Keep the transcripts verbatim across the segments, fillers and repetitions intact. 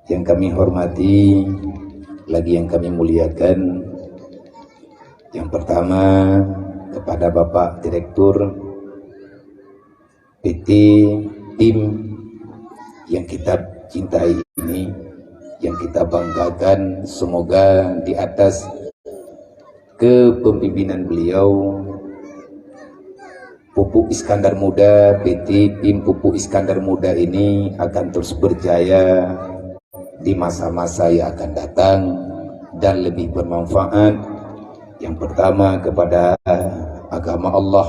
Yang kami hormati, lagi yang kami muliakan, yang pertama kepada Bapak Direktur P T Tim yang kita cintai ini, yang kita banggakan, semoga di atas kepemimpinan beliau, Pupuk Iskandar Muda, P T Tim Pupuk Iskandar Muda ini akan terus berjaya di masa-masa yang akan datang dan lebih bermanfaat, yang pertama kepada agama Allah,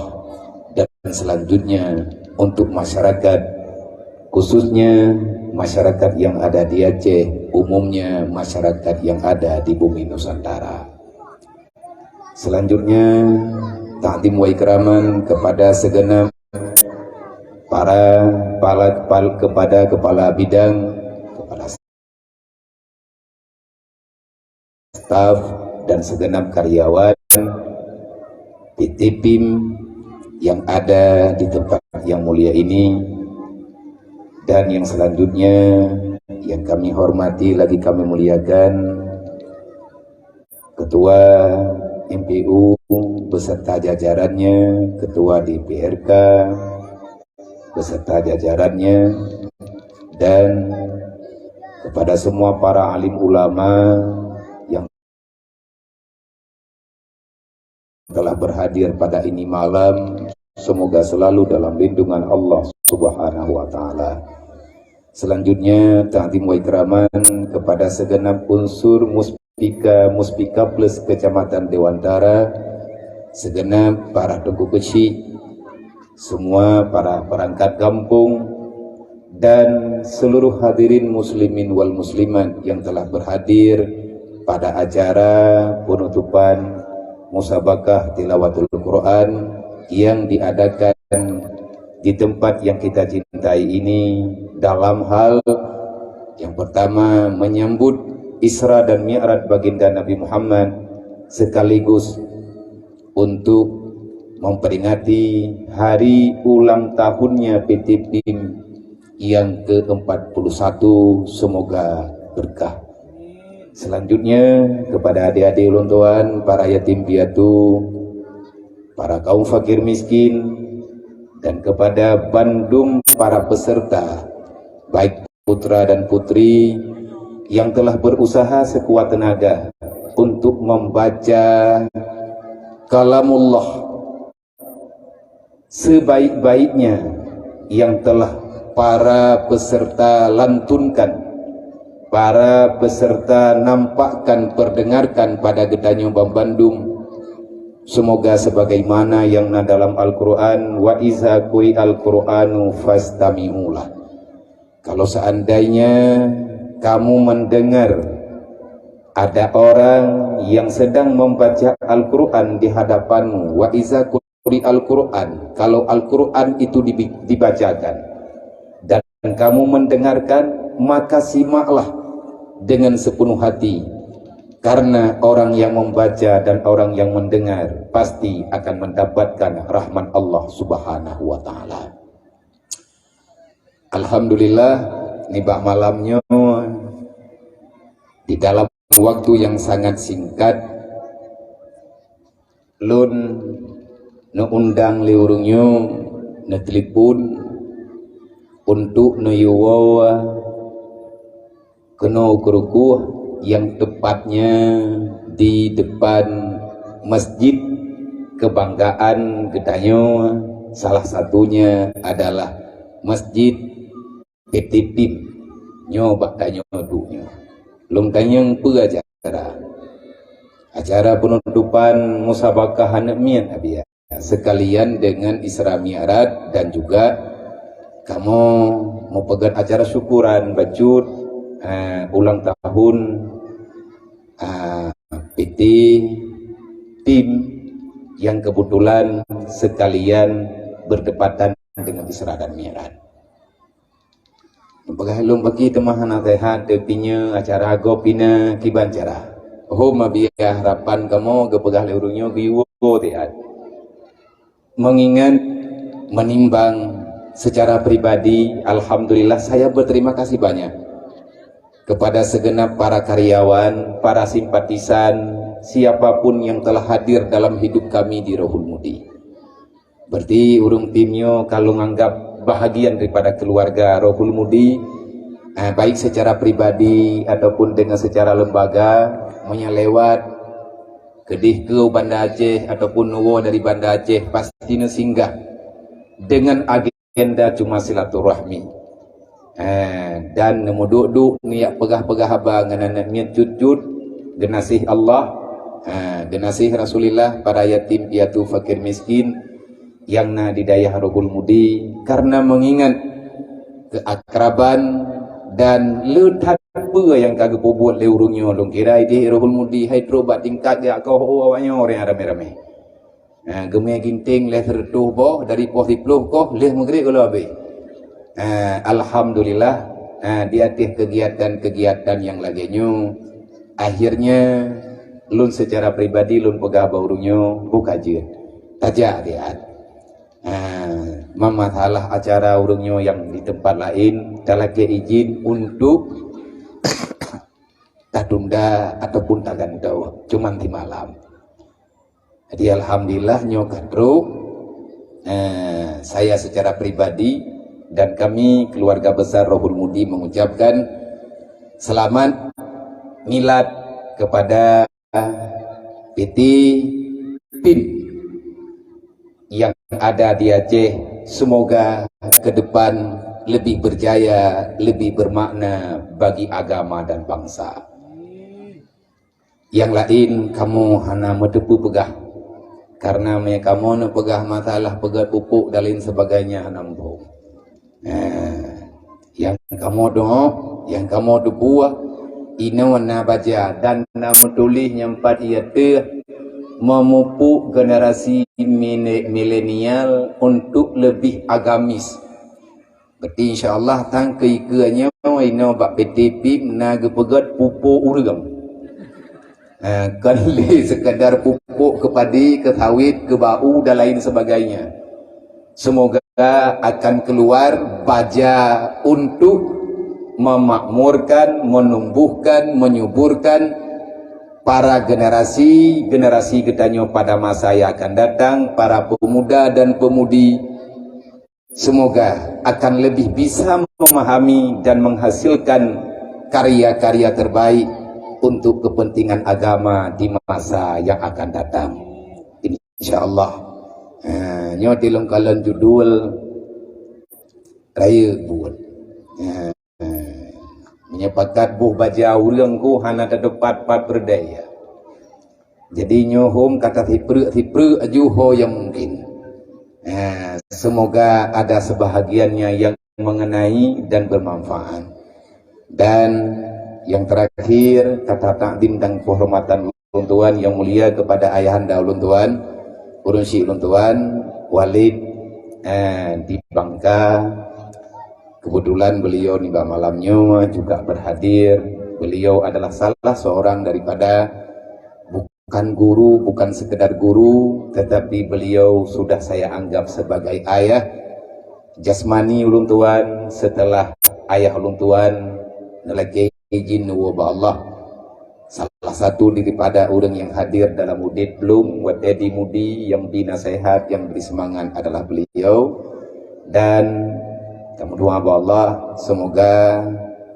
dan selanjutnya untuk masyarakat, khususnya masyarakat yang ada di Aceh, umumnya masyarakat yang ada di bumi Nusantara. Selanjutnya, takdim wa ikraman kepada segenap para, para, para kepada kepala bidang, kepala staf, dan segenap karyawan P T Tim yang ada di tempat yang mulia ini, dan yang selanjutnya yang kami hormati lagi kami muliakan Ketua M P U beserta jajarannya, Ketua D P R K beserta jajarannya, dan kepada semua para alim ulama yang telah berhadir pada ini malam, semoga selalu dalam lindungan Allah Subhanahu wa Ta'ala. Selanjutnya, takdim wa ikraman kepada segenap unsur Muspika, Muspika Plus Kecamatan Dewantara, segenap para teungku keuchik, semua para perangkat gampông, dan seluruh hadirin muslimin wal muslimat yang telah berhadir pada acara penutupan musabakah tilawatul Quran yang diadakan di tempat yang kita cintai ini, dalam hal yang pertama menyambut Isra dan Mi'raj Baginda Nabi Muhammad, sekaligus untuk memperingati hari ulang tahunnya P T Tim yang keempat puluh satu. Semoga berkah. Selanjutnya, kepada adik-adik ulôn tuan, para yatim piatu, para kaum fakir miskin, dan kepada bandum para peserta, baik putra dan putri yang telah berusaha sekuat tenaga untuk membaca kalamullah sebaik-baiknya yang telah para peserta lantunkan, para peserta nampakkan, perdengarkan pada geutanyoe banbandum. Semoga sebagaimana yang na dalam Al-Quran, "Wa iza quri'al Qur'anu fastami'u lah." Kalau seandainya kamu mendengar ada orang yang sedang membaca Al-Quran di hadapanmu, "Wa iza quri'al Quran," kalau Al-Quran itu dibi-, dibacakan dan kamu mendengarkan, maka simaklah dengan sepenuh hati, karena orang yang membaca dan orang yang mendengar pasti akan mendapatkan rahmat Allah Subhanahu wa Ta'ala. Alhamdulillah, nibak malam nyoe, di dalam waktu yang sangat singkat, lôn neuundang lé ureuëng nyoe, neutelepon untuk neuyue keunoe keurukoh, yang tepatnya di depan masjid kebanggaan geutanyoe, salah satunya adalah Masjid P T Tim nyoe bak tanyoe duek nyoe. Lôn tanyong peue acara? Acara penutupan musabakah aneuk miet, Abiya, sekalian dengan Isra Mi'raj dan juga kamoe meupeugét acara syukuran bacut, eh, ulang tahun, eh, P T Tim yang kebetulan sekalian bertepatan dengan Isra dan Mi'raj. Peugah lôn bagi teuma hana sehat, tapi nyoe acara gob pina kiban cara. Hom Abiya, harapan kamoe geupeugah lé ureuëng nyoe geuyue sehat. Mengingat, menimbang secara pribadi, alhamdulillah saya berterima kasih banyak Kepada segenap para karyawan, para simpatisan, siapapun yang telah hadir dalam hidup kami di Rohul Mudi. Berarti ureuëng tim nyoe ka lôn anggap bahagian daripada keluarga Rohul Mudi, eh, baik secara pribadi ataupun dengan secara lembaga, meunyoe lewat keudeh keu Banda Aceh ataupun neuwoe dari Banda Aceh, pasti neusinggah dengan agenda cuma silaturahmi. Eh, dan neumuduek-duek neujak peugah-peugah haba ngon aneuk miet cut-cut, geunaséh Allah, eh, geunaséh Rasulullah, para yatim piatu fakir miskin nyang na di dayah Rohul Mudi, karena mengingat keakraban dan le that peue nyang ka geupeubuet lé ureuëng nyoe. Lôn kira ideh Rohul Mudi hai trok bak tingkat jak koh awak nyoe ramé-ramé. Ha, geumè ginting lhèe seureutôh boh, dari poh siplôh koh lheueh meugrib goh lom abéh. Ha, alhamdulillah, ha, di ateueh kegiatan-kegiatan nyang lagèe nyoe, akhirnya lôn secara pribadi lôn peugah bak ureuëng nyoe, buka jeuet. Tajak siat. Ha, mamasalah acara ureuëng nyoe nyang di teumpat laén, talakèe izin untuk tatunda ataupun tagantoe, cuman simalam. Jadi, alhamdulillah, nyoe ka trok. Eh, saya secara pribadi dan kami keluarga besar Rohul Mudi mengucapkan selamat milad kepada P T PIM yang ada di Aceh. Semoga ke depan lebih berjaya, lebih bermakna bagi agama dan bangsa. Nyang laén kamoe hana meuteupeue peugah, karena meunyoe kamoe neupeugah masalah peugöt pupuk dan lain sebagainya hana muphom. Nah, nyang kamoe doa, nyang kamoe teupeue, inoe na baca dan na meutuléh nyang pat ié teuh meumupuk generasi mine-, milenial untuk lebih agamis. Berarti insya Allah tang keu ikeue nyoe inoe bak P T PIM na geupeugöt pupuk ureuëng. Ha, kon lé sekadar pupuk keu padi, keu sawit, keu bau dan lain sebagainya. Semoga akan keluar baja untuk memakmurkan, menumbuhkan, menyuburkan para generasi-generasi geutanyoe pada masa yang akan datang, para pemuda dan pemudi. Semoga akan lebih bisa memahami dan menghasilkan karya-karya terbaik untuk kepentingan agama di masa yang akan datang. Insya Allah. Ha, nyoe di lôn kalon judul Rayeuk Buet. Ha, meunyoe pakat boh baja ureuëng ku hana teupat pat peureudai. Jadi nyoe hom kata sipreuk-sipreuk aju ho yang mungkin. Ha, semoga ada sebahagiannya yang mengenai dan bermanfaat. Dan yang terakhir, kata takdim dan penghormatan ulôn tuan yang mulia kepada ayahanda ulôn tuan, ureuëng syik ulôn tuan, Walid, eh, di Bangka. Kebetulan beliau nibak malam nyoe juga berhadir. Beliau adalah salah seorang daripada bukan guru, bukan sekedar guru, tetapi beliau sudah saya anggap sebagai ayah jasmani ulôn tuan, setelah ayah ulôn tuan neulakèe izin neuwoe bak Allah. Salah satu daripada ureuëng yang hadir dalam udép lôn watèe di Mudi, yang beri nasihat, yang beri semangat adalah beliau. Dan kamoe doa bak Allah, semoga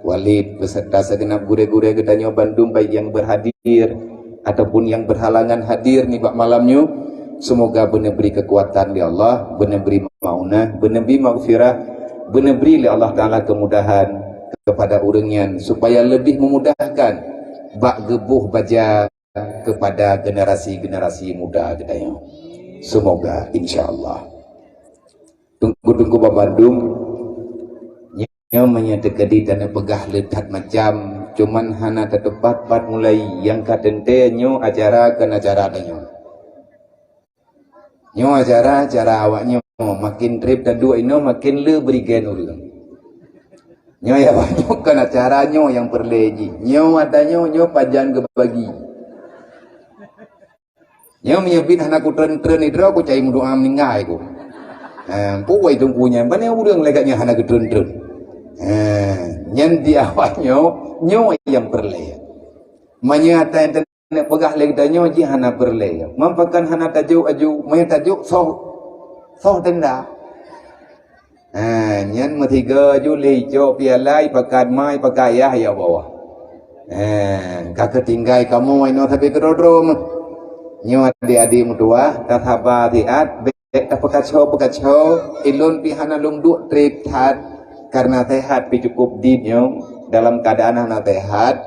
Walid beserta segenap gurèe-gurèe geutanyoe bandum, baik yang berhadir ataupun yang berhalangan hadir nibak malam nyoe, semoga beuneubri kekuatan lé Allah, beuneubri maunah, beuneubri maghfirah, beuneubri lé Allah Taala kemudahan kepada ureuëng nyan supaya lebih memudahkan bak geuboh baja kepada generasi-generasi muda geutanyoe. Semoga, insya Allah. Teungku-teungku bandum, nyoe meunyoe teukeudi taneuk peugah le that macam, cuman hana tateupat pat mulai. Nyang ka teuntèe nyoe acara kon acara tanyoe. Nyoe acara, acara awak nyoe, makin trép taduek inoe makin le beurigen ureuëng. Nyoe ya, nyoe kon acara nyoe nyang peureulèe jih. Nyoe ata nyoe, nyoe pajan geubagi. Nyoe meunyoe bit hana kutreun-treun sidroe, kucai meudoa meuninggai ku. Eh, puwai teungku nyan, pane ureuëng lagèe nyan hana geutreun-treun. Eh, nyan di awak nyoe, nyoe nyang peureulée. Meunyoe ata nyang teuneuk peugah lé geutanyoe jih hana peureulée. Meunyoe pakon hana tajok aju, meunyoe tajok soh, soh denda. Eh, nyan meusigoe aju lé icok piala, ipakat ma, ipakat yah, ya Allah. Eh, ka keutinggai kamoe inoe sabe keudroe-droe meuh. Nyoe adik-adik meutuwah, tasaba siat, bék tapeukaco-peukaco, ilôn pih hana lôn duek treb that, kareuna sehat pih cukup dit nyoe, dalam keuadaan hana sehat,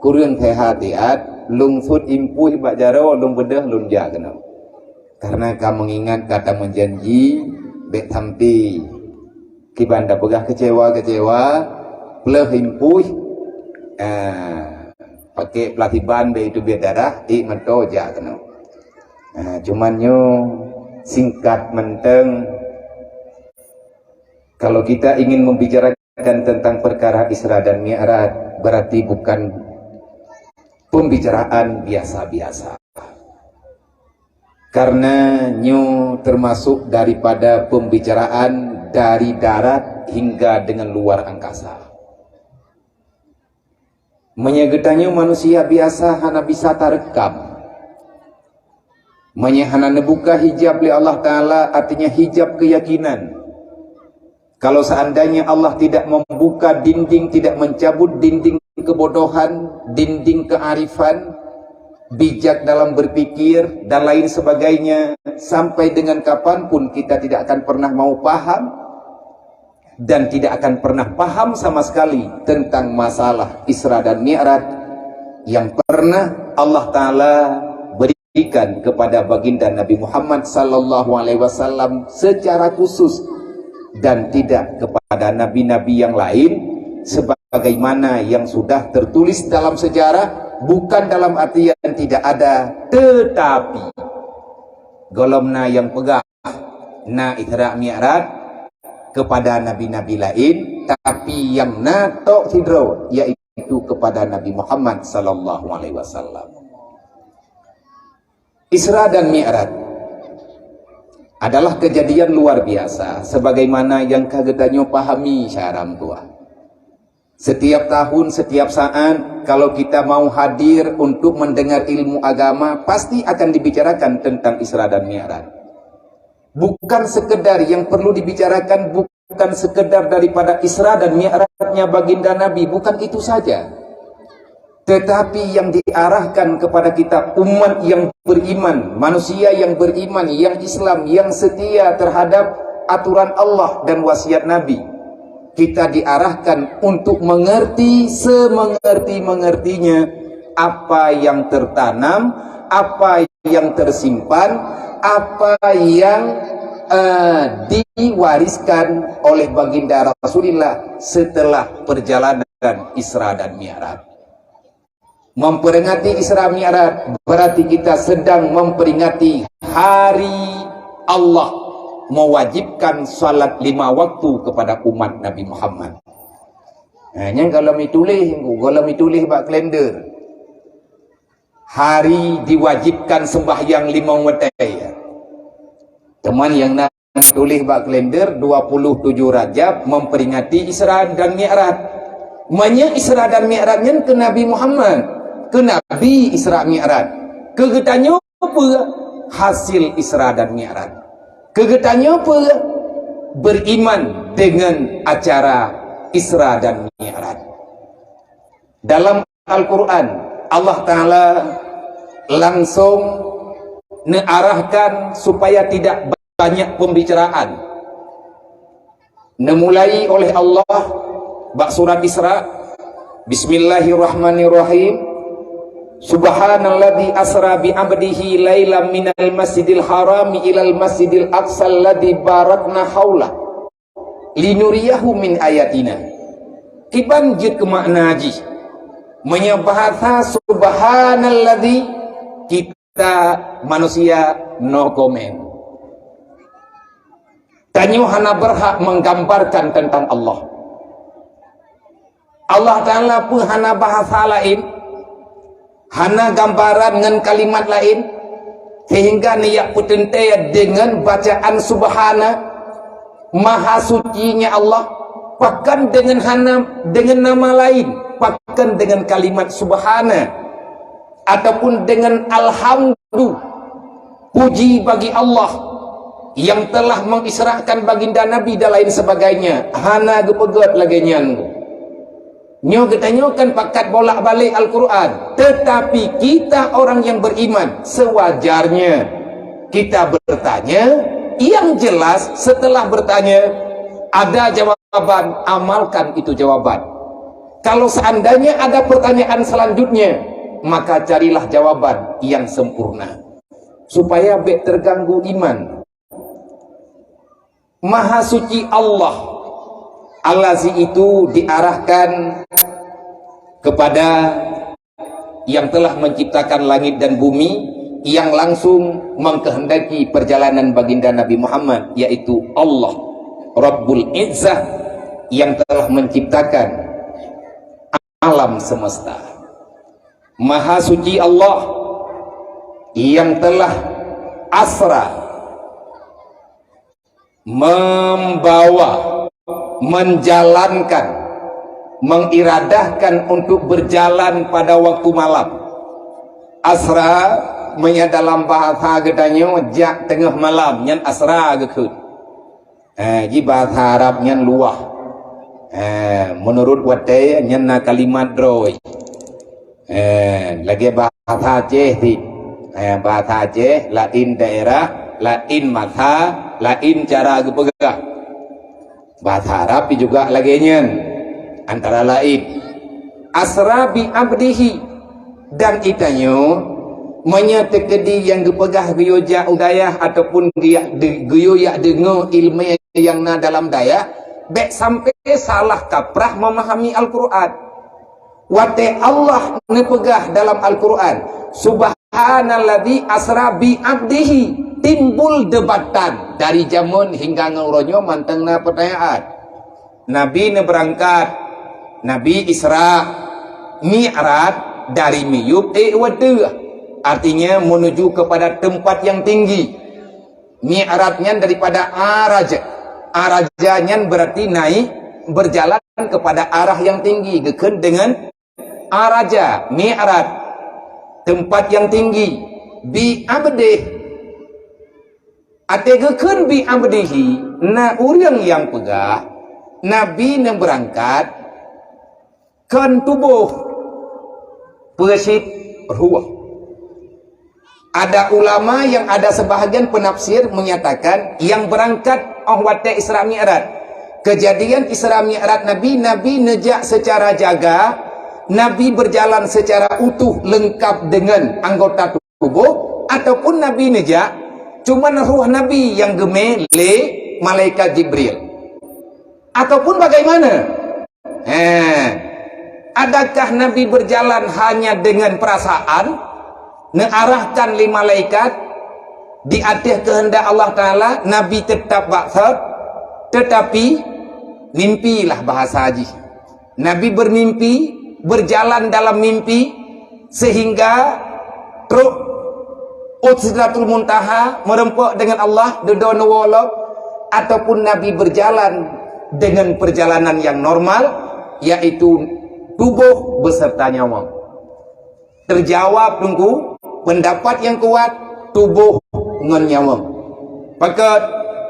kureueng sehat siat, lôn sut impuih bak jaroe, lôn beudôh, lôn jak keunoe. Kareuna ka meungingat ka tameujanji, bék sampai kiban tapeugah keucewa-keucewa, pleuh impuih, ah, paké plasiban bék itu biet darah, ék meuto jak keunoe. Ah, cuman nyoe singkat mantong, kalau kita ingin membicarakan tentang perkara Isra dan Mi'raj, berarti bukan pembicaraan biasa-biasa. Karena nyoe termasuk daripada pembicaraan dari darat hingga dengan luar angkasa. Meunyoe geutanyoe manusia biasa hana bisa tarekam. Meunyoe hana neubuka hijab lé Allah Ta'ala, artinya hijab keyakinan. Kalau seandainya Allah tidak membuka dinding, tidak mencabut dinding kebodohan, dinding kearifan, bijak dalam berpikir, dan lain sebagainya, sampai dengan kapanpun kita tidak akan pernah mau paham dan tidak akan pernah paham sama sekali tentang masalah Isra dan Mi'raj yang pernah Allah Ta'ala berikan kepada baginda Nabi Muhammad sallallahu alaihi wasallam secara khusus dan tidak kepada nabi-nabi yang lain sebagaimana yang sudah tertulis dalam sejarah, bukan dalam artian tidak ada, tetapi gohlom na nyang peugah na Isra Mi'raj kepada nabi-nabi lain, tapi nyang na tok sidroe, yaitu kepada Nabi Muhammad sallallahu alaihi wasallam. Isra dan Mi'raj adalah kejadian luar biasa, sebagaimana nyang ka geutanyoe pahami syedara meutuwah. Setiap tahun, setiap saat, kalau kita mau hadir untuk mendengar ilmu agama, pasti akan dibicarakan tentang Isra dan Mi'raj. Bukan sekedar yang perlu dibicarakan, bukan sekedar daripada Isra dan Mi'rajnya baginda Nabi, bukan itu saja. Tetapi yang diarahkan kepada kita umat yang beriman, manusia yang beriman, yang Islam, yang setia terhadap aturan Allah dan wasiat Nabi. Kita diarahkan untuk mengerti semengerti-mengertinya apa yang tertanam, apa yang tersimpan, apa yang, eh, diwariskan oleh baginda Rasulullah setelah perjalanan Isra dan Mi'raj. Memperingati Isra Mi'raj berarti kita sedang memperingati hari Allah mewajibkan salat lima waktu kepada umat Nabi Muhammad. Nah, nyan gohlom ituléh, gohlom ituléh bak kalender. Hari diwajibkan sembahyang limong watée. Teuma nyang na tuléh bak kalender dua puluh tujuh Rajab memperingati Isra dan Mi'raj. Meunyoe Isra dan Mi'raj nyan keu Nabi Muhammad, keu Nabi Isra Mi'raj. Keu geutanyoe peue hasil Isra dan Mi'raj? Keu geutanyoe peue beriman dengan acara Isra dan Mi'raj? Dalam Al-Quran, Allah Ta'ala langsung neuarahkan supaya tidak banyak pembicaraan. Neumulai oleh Allah bak surat Isra, Bismillahirrahmanirrahim. Subhanalladzi asra bi abdihi lailam minal masjidil harami ilal masjidil aqsal ladzi barakna haulah linuriyahu min ayatina. Kiban jeuet keu makna jih? Meunyoe bahasa subhanalladzi, kita manusia no comment. Tanyoe hana berhak menggambarkan tentang Allah. Allah Ta'ala peue hana bahasa laén, hana gambaran ngon kalimat laén, sehingga neujak peuteuntée deungon bacaan subhana, maha sucinya Allah, pakon dengan hana, dengan nama lain, pakon dengan kalimat subhana, ataupun dengan alhamdu, puji bagi Allah yang telah mengisrakan baginda Nabi dan lain sebagainya, hana geupeugét lagée nyan. Nyoe geutanyoe kan pakat bolak-balik Al-Quran. Tetapi kita orang yang beriman, sewajarnya kita bertanya, yang jelas setelah bertanya, ada jawaban, amalkan itu jawaban. Kalau seandainya ada pertanyaan selanjutnya, maka carilah jawaban yang sempurna. Supaya bék terganggu iman. Maha suci Allah. Allazi itu diarahkan kepada yang telah menciptakan langit dan bumi, yang langsung mengkehendaki perjalanan baginda Nabi Muhammad, yaitu Allah Rabbul Izzah, yang telah menciptakan alam semesta. Maha suci Allah yang telah asra, membawa, menjalankan, mengiradahkan untuk berjalan pada waktu malam. Asra, meunyo dalam bahasa geutanyoe, jak teungoh malam, nyan asra geukheun. Eh, ji bahasa Arab nyan luwah. Eh, menurut watée nyan na kalimat droe. Eh, lagée bahasa Aceh ti. Eh, bahasa Aceh laén daerah, laén masa, laén cara geupeugah. Bahasa Arab juga lagée nyan. Antara laén, asra bi abdihi, dan itanyoe, meunyoe teukeudi nyang geupeugah geuyue jak u dayah ataupun geuyue jak de-, geuyue jak deungoe iéleumé nyang na dalam dayah, bék sampoe salah kaprah memahami Al-Quran. Watée Allah neupeugah dalam Al-Quran, "Subhanalladzi asra bi abdihi," timbul deubatan dari jameun hingga ngon uroe nyoe mantong na peutanyaan. Nabi neubeurangkat, Nabi Isra Mi'raj dari miyueb ék u ateueh, artinya menuju kepada tempat yang tinggi. Mi'raj nyan daripada araja. Araja nyan berarti naik, berjalan kepada arah yang tinggi. Geukheun dengan araja, mi'raj, tempat yang tinggi. Bi abdih. Até geukheun bi abdihi, na ureuëng nyang peugah, Nabi neubeurangkat kon tuboh, peue cit ruh. Ada ulama yang ada sebahagian penafsir menyatakan yang berangkat óh watée Isra Mi'raj. Kejadian Isra Mi'raj Nabi, Nabi neujak secara jaga, Nabi berjalan secara utuh lengkap dengan anggota tuboh, ataupun Nabi neujak, cuman ruh Nabi nyang geumé lé malaikat Jibril. Ataupun bagaimana? He, adakah Nabi berjalan hanya dengan perasaan, neuarahkan lé malaikat, di ateueh keuheundak Allah Taala, Nabi teutap bak thot, teutapi mimpilah bahasa jih. Nabi bermimpi, berjalan dalam mimpi, sehingga trok u Sidratul Muntaha meureumpok dengan Allah, dudoe neuwoe lom, ataupun Nabi berjalan dengan perjalanan yang normal, yaitu tuboh beserta nyawöng. Teujawab Teungku, pendapat nyang kuat, tuboh ngon nyawöng. Pakon?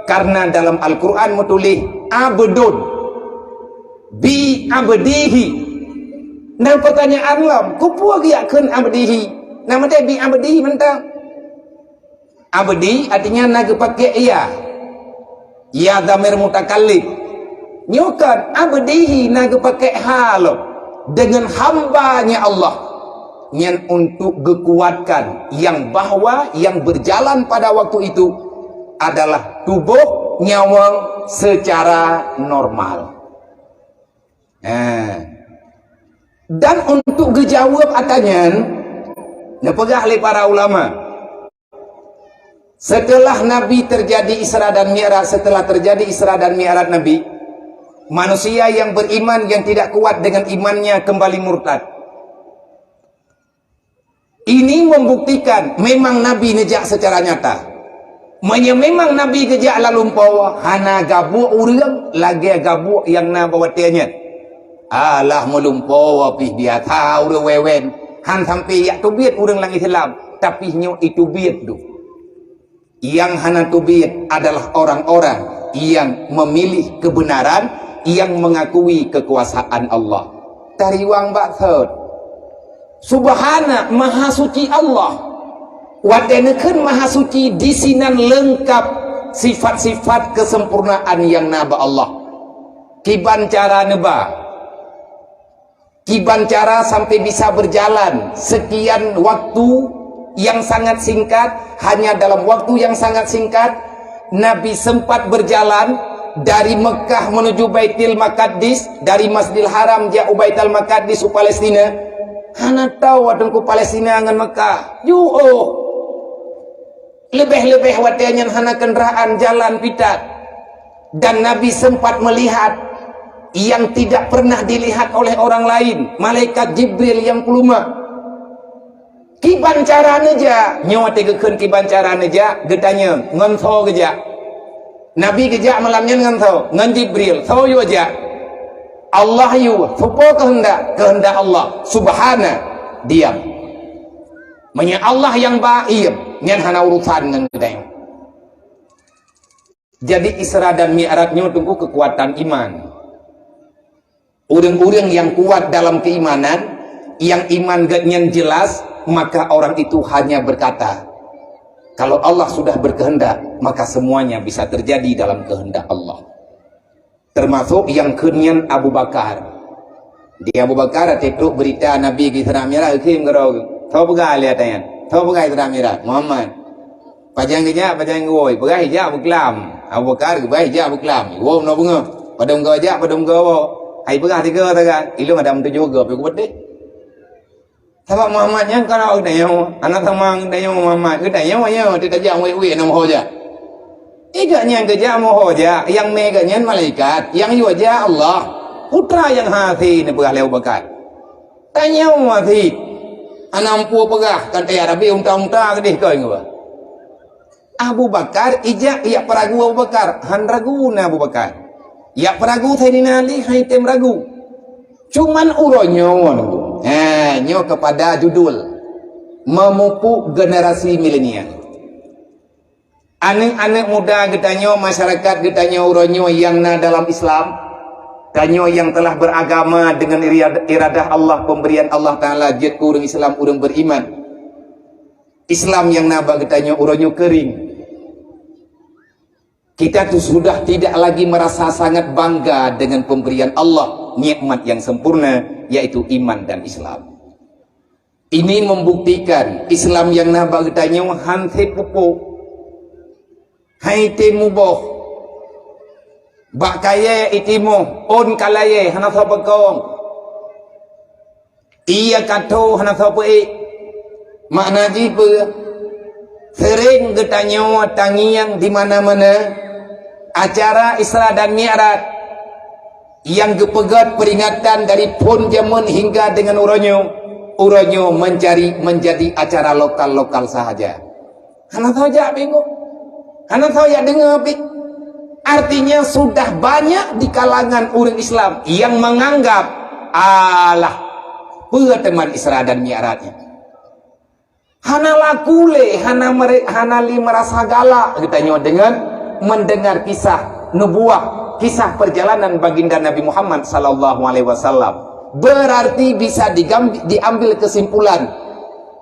Karena dalam Al-Quran meutuléh abdun bi abdihi. Nah, pertanyaan lom, keupeue geujak kheun abdihi? Nah, meudeh bi abdihi mantong. Abdi artinya na geupakai ya. Ya dhamir mutakallim. Nyoe kan abdihi na geupakai ha lom, dengan hambanya Allah. Nyan untuk geukuatkan yang bahwa yang berjalan pada waktu itu adalah tuboh nyawöng secara normal. Nah, dan untuk geujaweueb ata nyan, neupeugah lé para ulama, setelah Nabi terjadi Isra dan Mi'raj, setelah terjadi Isra dan Mi'raj Nabi, manusia yang beriman yang tidak kuat dengan imannya kembali murtad. Ini membuktikan memang Nabi neujak secara nyata. Meunyoe memang Nabi geujak lam lumpoe, hana gabuek ureuëng lagée gabuek nyang na bak watée nyan. Alah, meulumpoe pih biasa ureuëng wewen, han sampai jak teubiet ureuëng lam Islam, tapi nyoe iteubiet dum. Nyang hana teubiet adalah orang-orang nyang memilih kebenaran nyang mengakui kekuasaan Allah. Tariwang bak thot. Subhana, Maha Suci Allah. Watée neukheun Maha Suci, disinan leungkap sifat-sifat kesempurnaan nyang na bak Allah. Kiban cara neuba? Kiban cara sampai bisa berjalan sekian waktu yang sangat singkat, hanya dalam waktu yang sangat singkat, Nabi sempat berjalan dari Mekah menuju Baitul Maqdis, dari Masjidil Haram jak u Baitul Maqdis u Palestina. Hana tahu Teungku Palestina ngon Mekah. Jauh. Leubeh-leubeh watée nyan hana kendaraan, jalan pitat. Dan Nabi sempat melihat yang tidak pernah dilihat oleh orang lain, malaikat Jibril nyang peuluma. Kiban cara neujak? Nyoe watée geukheun kiban cara neujak, geutanyong, "Ngon soe geujak?" Nabi geujak malam nyan ngon soe? Ngon Jibril. Soe yue jak? Allah yue. Soe po keuheundak? Keuheundak Allah. Subhana, diam. Meunyoe Allah nyang ba, iem, nyan hana urusan ngon geutanyoe. Jadi, Isra dan Mi'raj nyoe Teungku kekuatan iman. Ureuëng-ureuëng nyang kuat dalam keimanan, nyang iman geuhnyan jelas, maka orang itu hanya berkata, "Kalau Allah sudah berkehendak, maka semuanya bisa terjadi dalam kehendak Allah." Termasuk nyang kheun nyan Abu Bakar. Di Abu Bakar, watée trok beurita Nabi geu-Isra Mi'raj, geukheun keudroe geuh. Soe peugah lé ata nyan? Soe peugah Isra Mi'raj? Muhammad. Pajan geujak, pajan geuwoe, peugah ijak beuklam. Abu Bakar geupeugah ijak beuklam. Iwoe meunoe beungoh. Padum goe jak, padum goe woe. Hai peugah tiga sagai. Ilong ada meutujoh goe, pih kupeudeh. Sabab Muhammad nyan kon awak geutanyoe, hana sama geutanyoe Muhammad. Geutanyoe nyoe teutajak wék-wék na meuho jak. Igak nyan geujak meuho jak, nyang mé geuh nyan malaikat, nyang yue jak Allah. Putra nyang hase neupeugah lé Abu Bakar. Tanyoe hase. Hana muphom peugah, kan teuyak rabi unta-unta keudeh kon nyoe. Abu Bakar, ijak, ijak peuragu Abu Bakar. Han ragu na Abu Bakar. Ijak peuragu Saidina Ali, han item ragu. Cuman uroe nyoe, ha, nyoe kepada judul, memupuk generasi milenial. Aneuk-aneuk muda geutanyoe, masyarakat geutanyoe uroe nyoe nyang na dalam Islam, tanyoe nyang telah beragama dengan iriad-, iradah Allah, pemberian Allah Taala jeuet keu ureuëng Islam, ureuëng beriman. Islam nyang na bak geutanyoe uroe nyoe keuring. Kita tu sudah tidak lagi merasa sangat bangga dengan pemberian Allah, nikmat yang sempurna, yaitu iman dan Islam. Ini membuktikan Islam nyang na bak geutanyoe han sép pupuk, han item muboh. Bak kayée itimoh, ôn ka layée, hana soe peukong. Ie ka tho, hana soe peuék. Makna jih peue? Seuréng geutanyoe tangieng di mana-mana acara Isra dan Mi'raj nyang geupeugét peuringatan dari phon jameun hingga deungon uroe nyoe. Uroe nyoe mencari, menjadi acara lokal-lokal sahaja. Hana soe jak bingung. Hana soe jak deungoe pih. Artinya, sudah banyak di kalangan ureuëng Islam yang menganggap, "Alah, peue teuma Isra dan Mi'raj nyan?" Hana laku lé, hana mere-, hana lé meurasa galak geutanyoe deungon mendengar kisah nubuah, kisah perjalanan Baginda Nabi Muhammad sallallahu alaihi wasallam. Berarti bisa digam-, diambil kesimpulan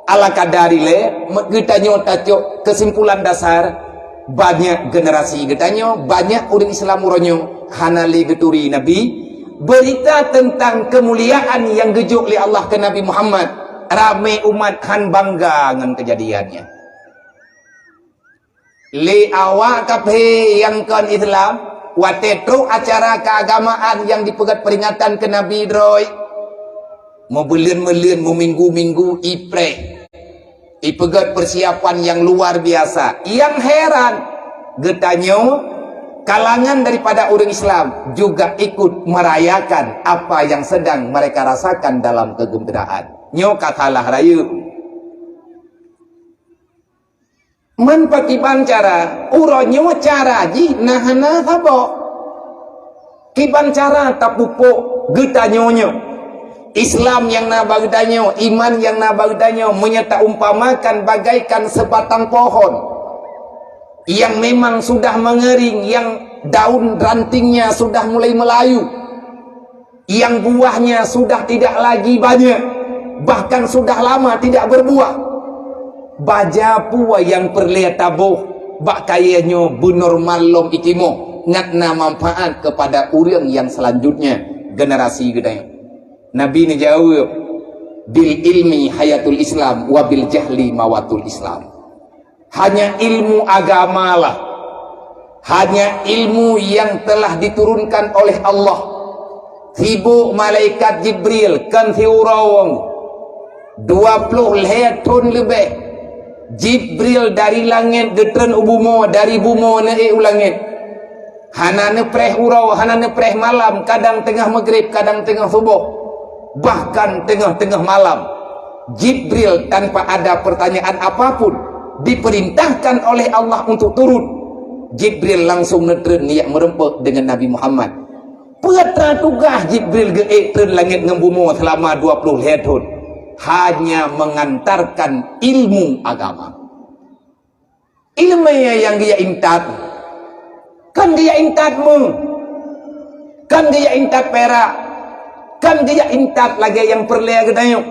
Ala kadari lé, me-, geutanyoe tacok keusimpulan dasar, banyak generasi geutanyoe, banyak ureuëng Islam uroe nyoe hana lé geuturi Nabi. Beurita teuntang keumuliaan nyang geujok lé Allah keu Nabi Muhammad, ramé umat han bangga ngon keujadian nyan. Lé awak kaphé nyang kon Islam, watée trok acara keuagamaan nyang jipeugét peuringatan keu Nabi droe, meubuleuen-buleuen, meuminggu-minggu ipreh, ipeugét peusiapan nyang luar biasa. Nyang heran, geutanyoe, kalangan daripada ureuëng Islam juga ikut merayakan apa yang sedang mereka rasakan dalam kegembiraan. Nyoe ka salah rayeuk. Man pakiban cara, uroe nyoe cara jih na hana saboh. Kiban cara tapupok geutanyoe nyoe. Islam nyang na bak geutanyoe, iman nyang na bak geutanyoe, meunyoe taumpamakan bagaikan sebatang pohon yang memang sudah mengering, yang daun rantingnya sudah mulai melayu, yang buahnya sudah tidak lagi banyak, bahkan sudah lama tidak berbuah. Baja peue nyang peureulée taboh bak kayée nyoe beunormal lom itimoh ngat na manfaat kepada ureuëng nyang selanjutnya, generasi geutanyoe. Nabi neujaweueb, "Bil ilmi hayatul Islam wa bil jahli mawatul Islam." Hanya ilmu agamalah, hanya ilmu yang telah diturunkan oleh Allah. Sibok malaikat Jibril kon siuroe, dua ploh lhée thon leubeh. Jibril dari langét geutreun u bumoe, dari bumoe neuék u langét. Hana neupreh uroe, hana neupreh malam, kadang teungoh maghrib, kadang teungoh suboh, bahkan teungoh-teungoh malam. Jibril tanpa ada pertanyaan apapun diperintahkan oleh Allah untuk turun. Jibril langsung neutreun neujak meureumpok dengan Nabi Muhammad. Peue teuma tugaih Jibril geuék treun langét ngon bumoe seulama dua ploh lhée thon? Hanya mengantarkan ilmu agama. Iéleumé nyang geujak intat, kon geujak intat meu, kon geujak intat pirak, kon geujak intat lagée nyang peureulée geutanyoe.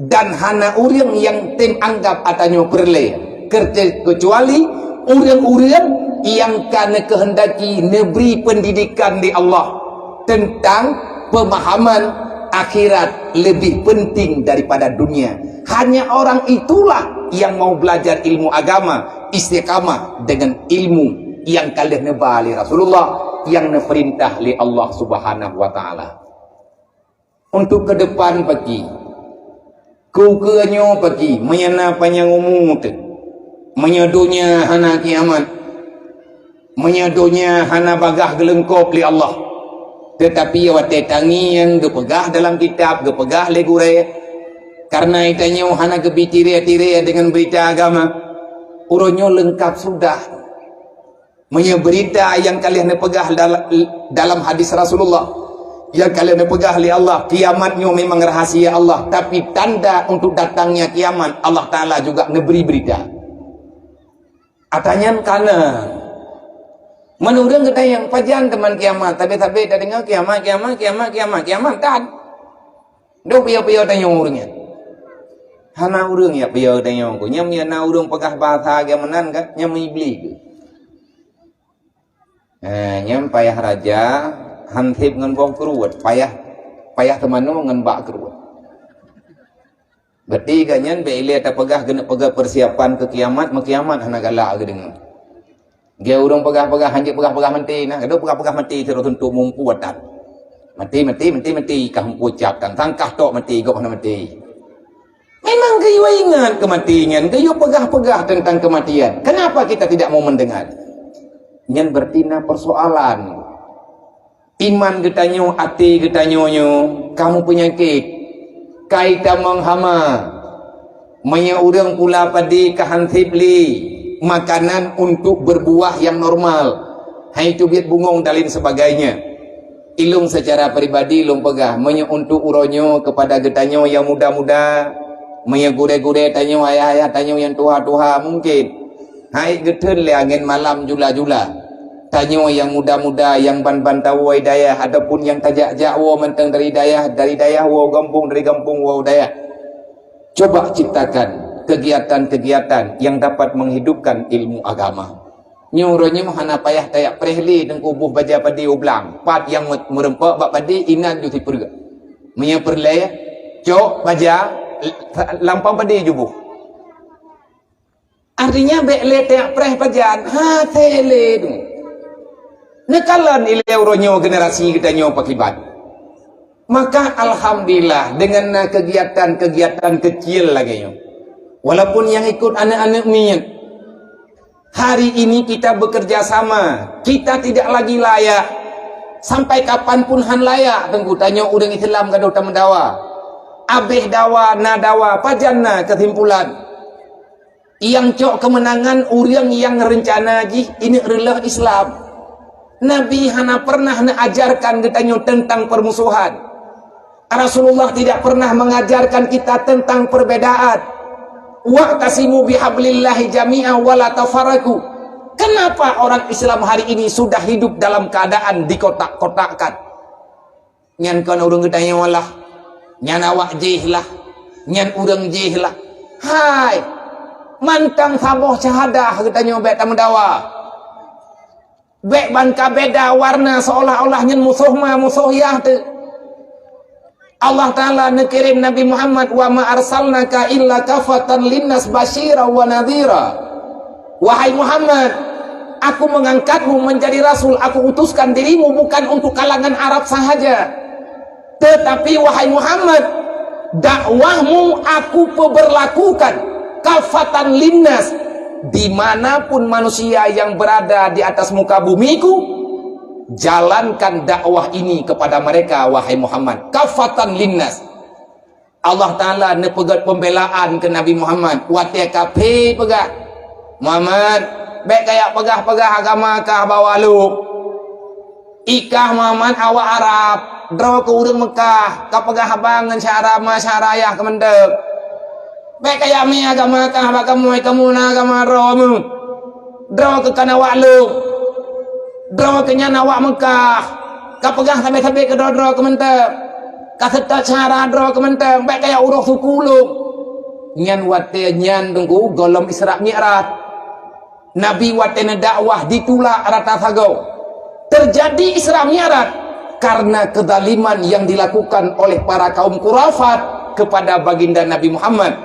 Dan hana ureuëng nyang tem anggab ata nyoe peureulée, keucuali ureuëng-ureuëng nyang ka neukeuheundaki neubri peundidikan lé Allah teuntang peumahaman akhirat lebih penting daripada dunia. Hanya orang itulah yang mau belajar ilmu agama, istiqamah dengan ilmu yang ka lheueh neuba lé Rasulullah, yang neupeurintah lé Allah Subhanahu wa Taala. Untuk ke depan paki, keu ukeue nyoe paki, meunyoe na panyang umu teuh, meunyoe donya hana kiamat, meunyoe donya hana bagaih geuleungkop lé Allah, teutapi watée tangieng geupeugah dalam kitab, geupeugah lé gurée, kareuna geutanyoe hana geubi tirée-tirée deungon beurita agama, uroe nyoe leungkap sudah. Meunyoe beurita nyang ka lheueh neupeugah dal-, dalam hadis Rasulullah, nyang ka lheueh neupeugah lé Allah, kiamat nyoe memang rahasia Allah, tapi tanda untuk datangnya kiamat, Allah Taala juga neubri beurita. Ata nyan kana. Man ureuëng geutanyong, "Pajan teuma kiamat?" Sabe-sabe tadeungoe kiamat, kiamat, kiamat, kiamat, kiamat tan. Deuh piôh-piôh tanyoe ureuëng nyan. Hana ureuëng jak piôh tanyoe ku. Nyang na ureuëng peugah bahasa geuh meunan kan, nyang meuibli geuh. Eh, nyang payah raja, hanseb ngon boh keuruet, payah, payah teumanoe ngon bak keuruet. Berarti geuh nyan bék ilée tapeugah geuneuk peugah persiapan keu kiamat, meukiamat hana galak geudeungoe. Geu ureuëng peugah-peugah, hanjeuet peugah-peugah maté nah. Gadoh peugah-peugah maté sidroe suntok mumpu atan. Maté, maté, maté, maté, kah mumpu cap tan. Sangkah tok maté, gob hana maté. Memang geuyue ingat keu maté nyan, geuyue peugah-peugah tentang kematian. Kenapa kita tidak mau mendengar? Nyan berarti na persoalan. Iman geutanyoe, até geutanyoe nyoe ka meupeunyakét, ka itamong hama. Meunyoe ureuëng pula padé ka hanseb lé makanan untuk berbuah yang normal, hai teubiet bungong dan lain sebagainya. Ilong secara pribadi lôn peugah, meunyoe untuk uroe nyoe kepada geutanyoe nyang muda-muda, meunyoe gurée-gurée tanyoe, ayah-ayah tanyoe nyang tuha-tuha, mungkin hai geutheun lé angén malam jula-jula. Tanyoe nyang muda-muda, nyang ban-ban tawoe dayah, ataupun nyang tajak-jak woe mantong dari dayah, dari dayah woe gampông, dari gampông woe dayah. Coba ciptakan kegiatan-kegiatan yang dapat menghidupkan ilmu agama. Nyoe uroe nyoe hana payah tajak preh lé Teungku boh baja padé u blang. Pat nyang meureumpok bak padé inan ju sipeureuet. Meunyoe peureulée, cok baja lampang padé ju boh. Artinya bék lé tajak preh pajan, hase lé tu. Neukalon ilée uroe nyoe generasi geutanyoe pakiban. Maka alhamdulillah dengan na kegiatan-kegiatan kecil lagée nyoe. Walaupun nyang ikut aneuk-aneuk miet. Hari ini kita bekerja sama, kita tidak lagi layak. Sampai kapan pun han layak, Teungku, tanyoe ureuëng Islam gadoh tameudawa. Abéh dawa, na dawa, pajan na keusimpulan. Nyang cok keumeunangan ureuëng nyang reuncana jih ineuk reuloh Islam. Nabi hana pernah neuajarkan geutanyoe teuntang peurmusohan. Rasulullah tidak pernah mengajarkan kita tentang perbedaan. "Wa'tasimu bihablillahi jami'a wa la tafarraqu." Kenapa orang Islam hari ini sudah hidup dalam keadaan dikotak-kotakkan? Nyan kon ureuëng geutanyoe lah, nyan awak jih lah, nyan ureuëng jih lah. Hai, mantong saboh syahadah geutanyoe bék tameudawa. Bék ban ka beda warna seolah-olah nyan musoh ma musoh yah teuh. Allah Ta'ala neukirém Nabi Muhammad, "Wa ma arsalnaka illa kafatan linnas basyira wa nadhira." Wahai Muhammad, Aku mengangkatmu menjadi rasul, Aku utuskan dirimu bukan untuk kalangan Arab sahaja. Tetapi, wahai Muhammad, dakwahmu Aku peberlakukan kafatan linnas, di manapun manusia yang berada di atas muka bumiku, jalankan dakwah ini kepada mereka, wahai Muhammad, kafatan linnas. Allah Ta'ala neupeugét pembelaan keu Nabi Muhammad watée kafé peugah, "Muhammad, bék kajak peugah-peugah agama kah bak awak lôn. Ikah Muhammad awak Arab, droe keu ureuëng Meukah, kapeugah haba ngon syara ma syara yah keumeunteuk. Bék kajak mi agama kah bak kamoe, kamoe na agama droe meuh. Droe keu kan awak lôn. Droe keu nyan awak Meukah, kapeugah sabe-sabe keu droe-droe keumeunteuk. Kaseutôt syara droe keumeunteuk, bék kajak uroh suku lôn." Nyan watée nyan teungku gohlom Isra Mi'raj. Nabi watée neudakwah ditulak rata sagoe. Terjadi Isra Mi'raj karena kezaliman yang dilakukan oleh para kaum khurafat kepada baginda Nabi Muhammad.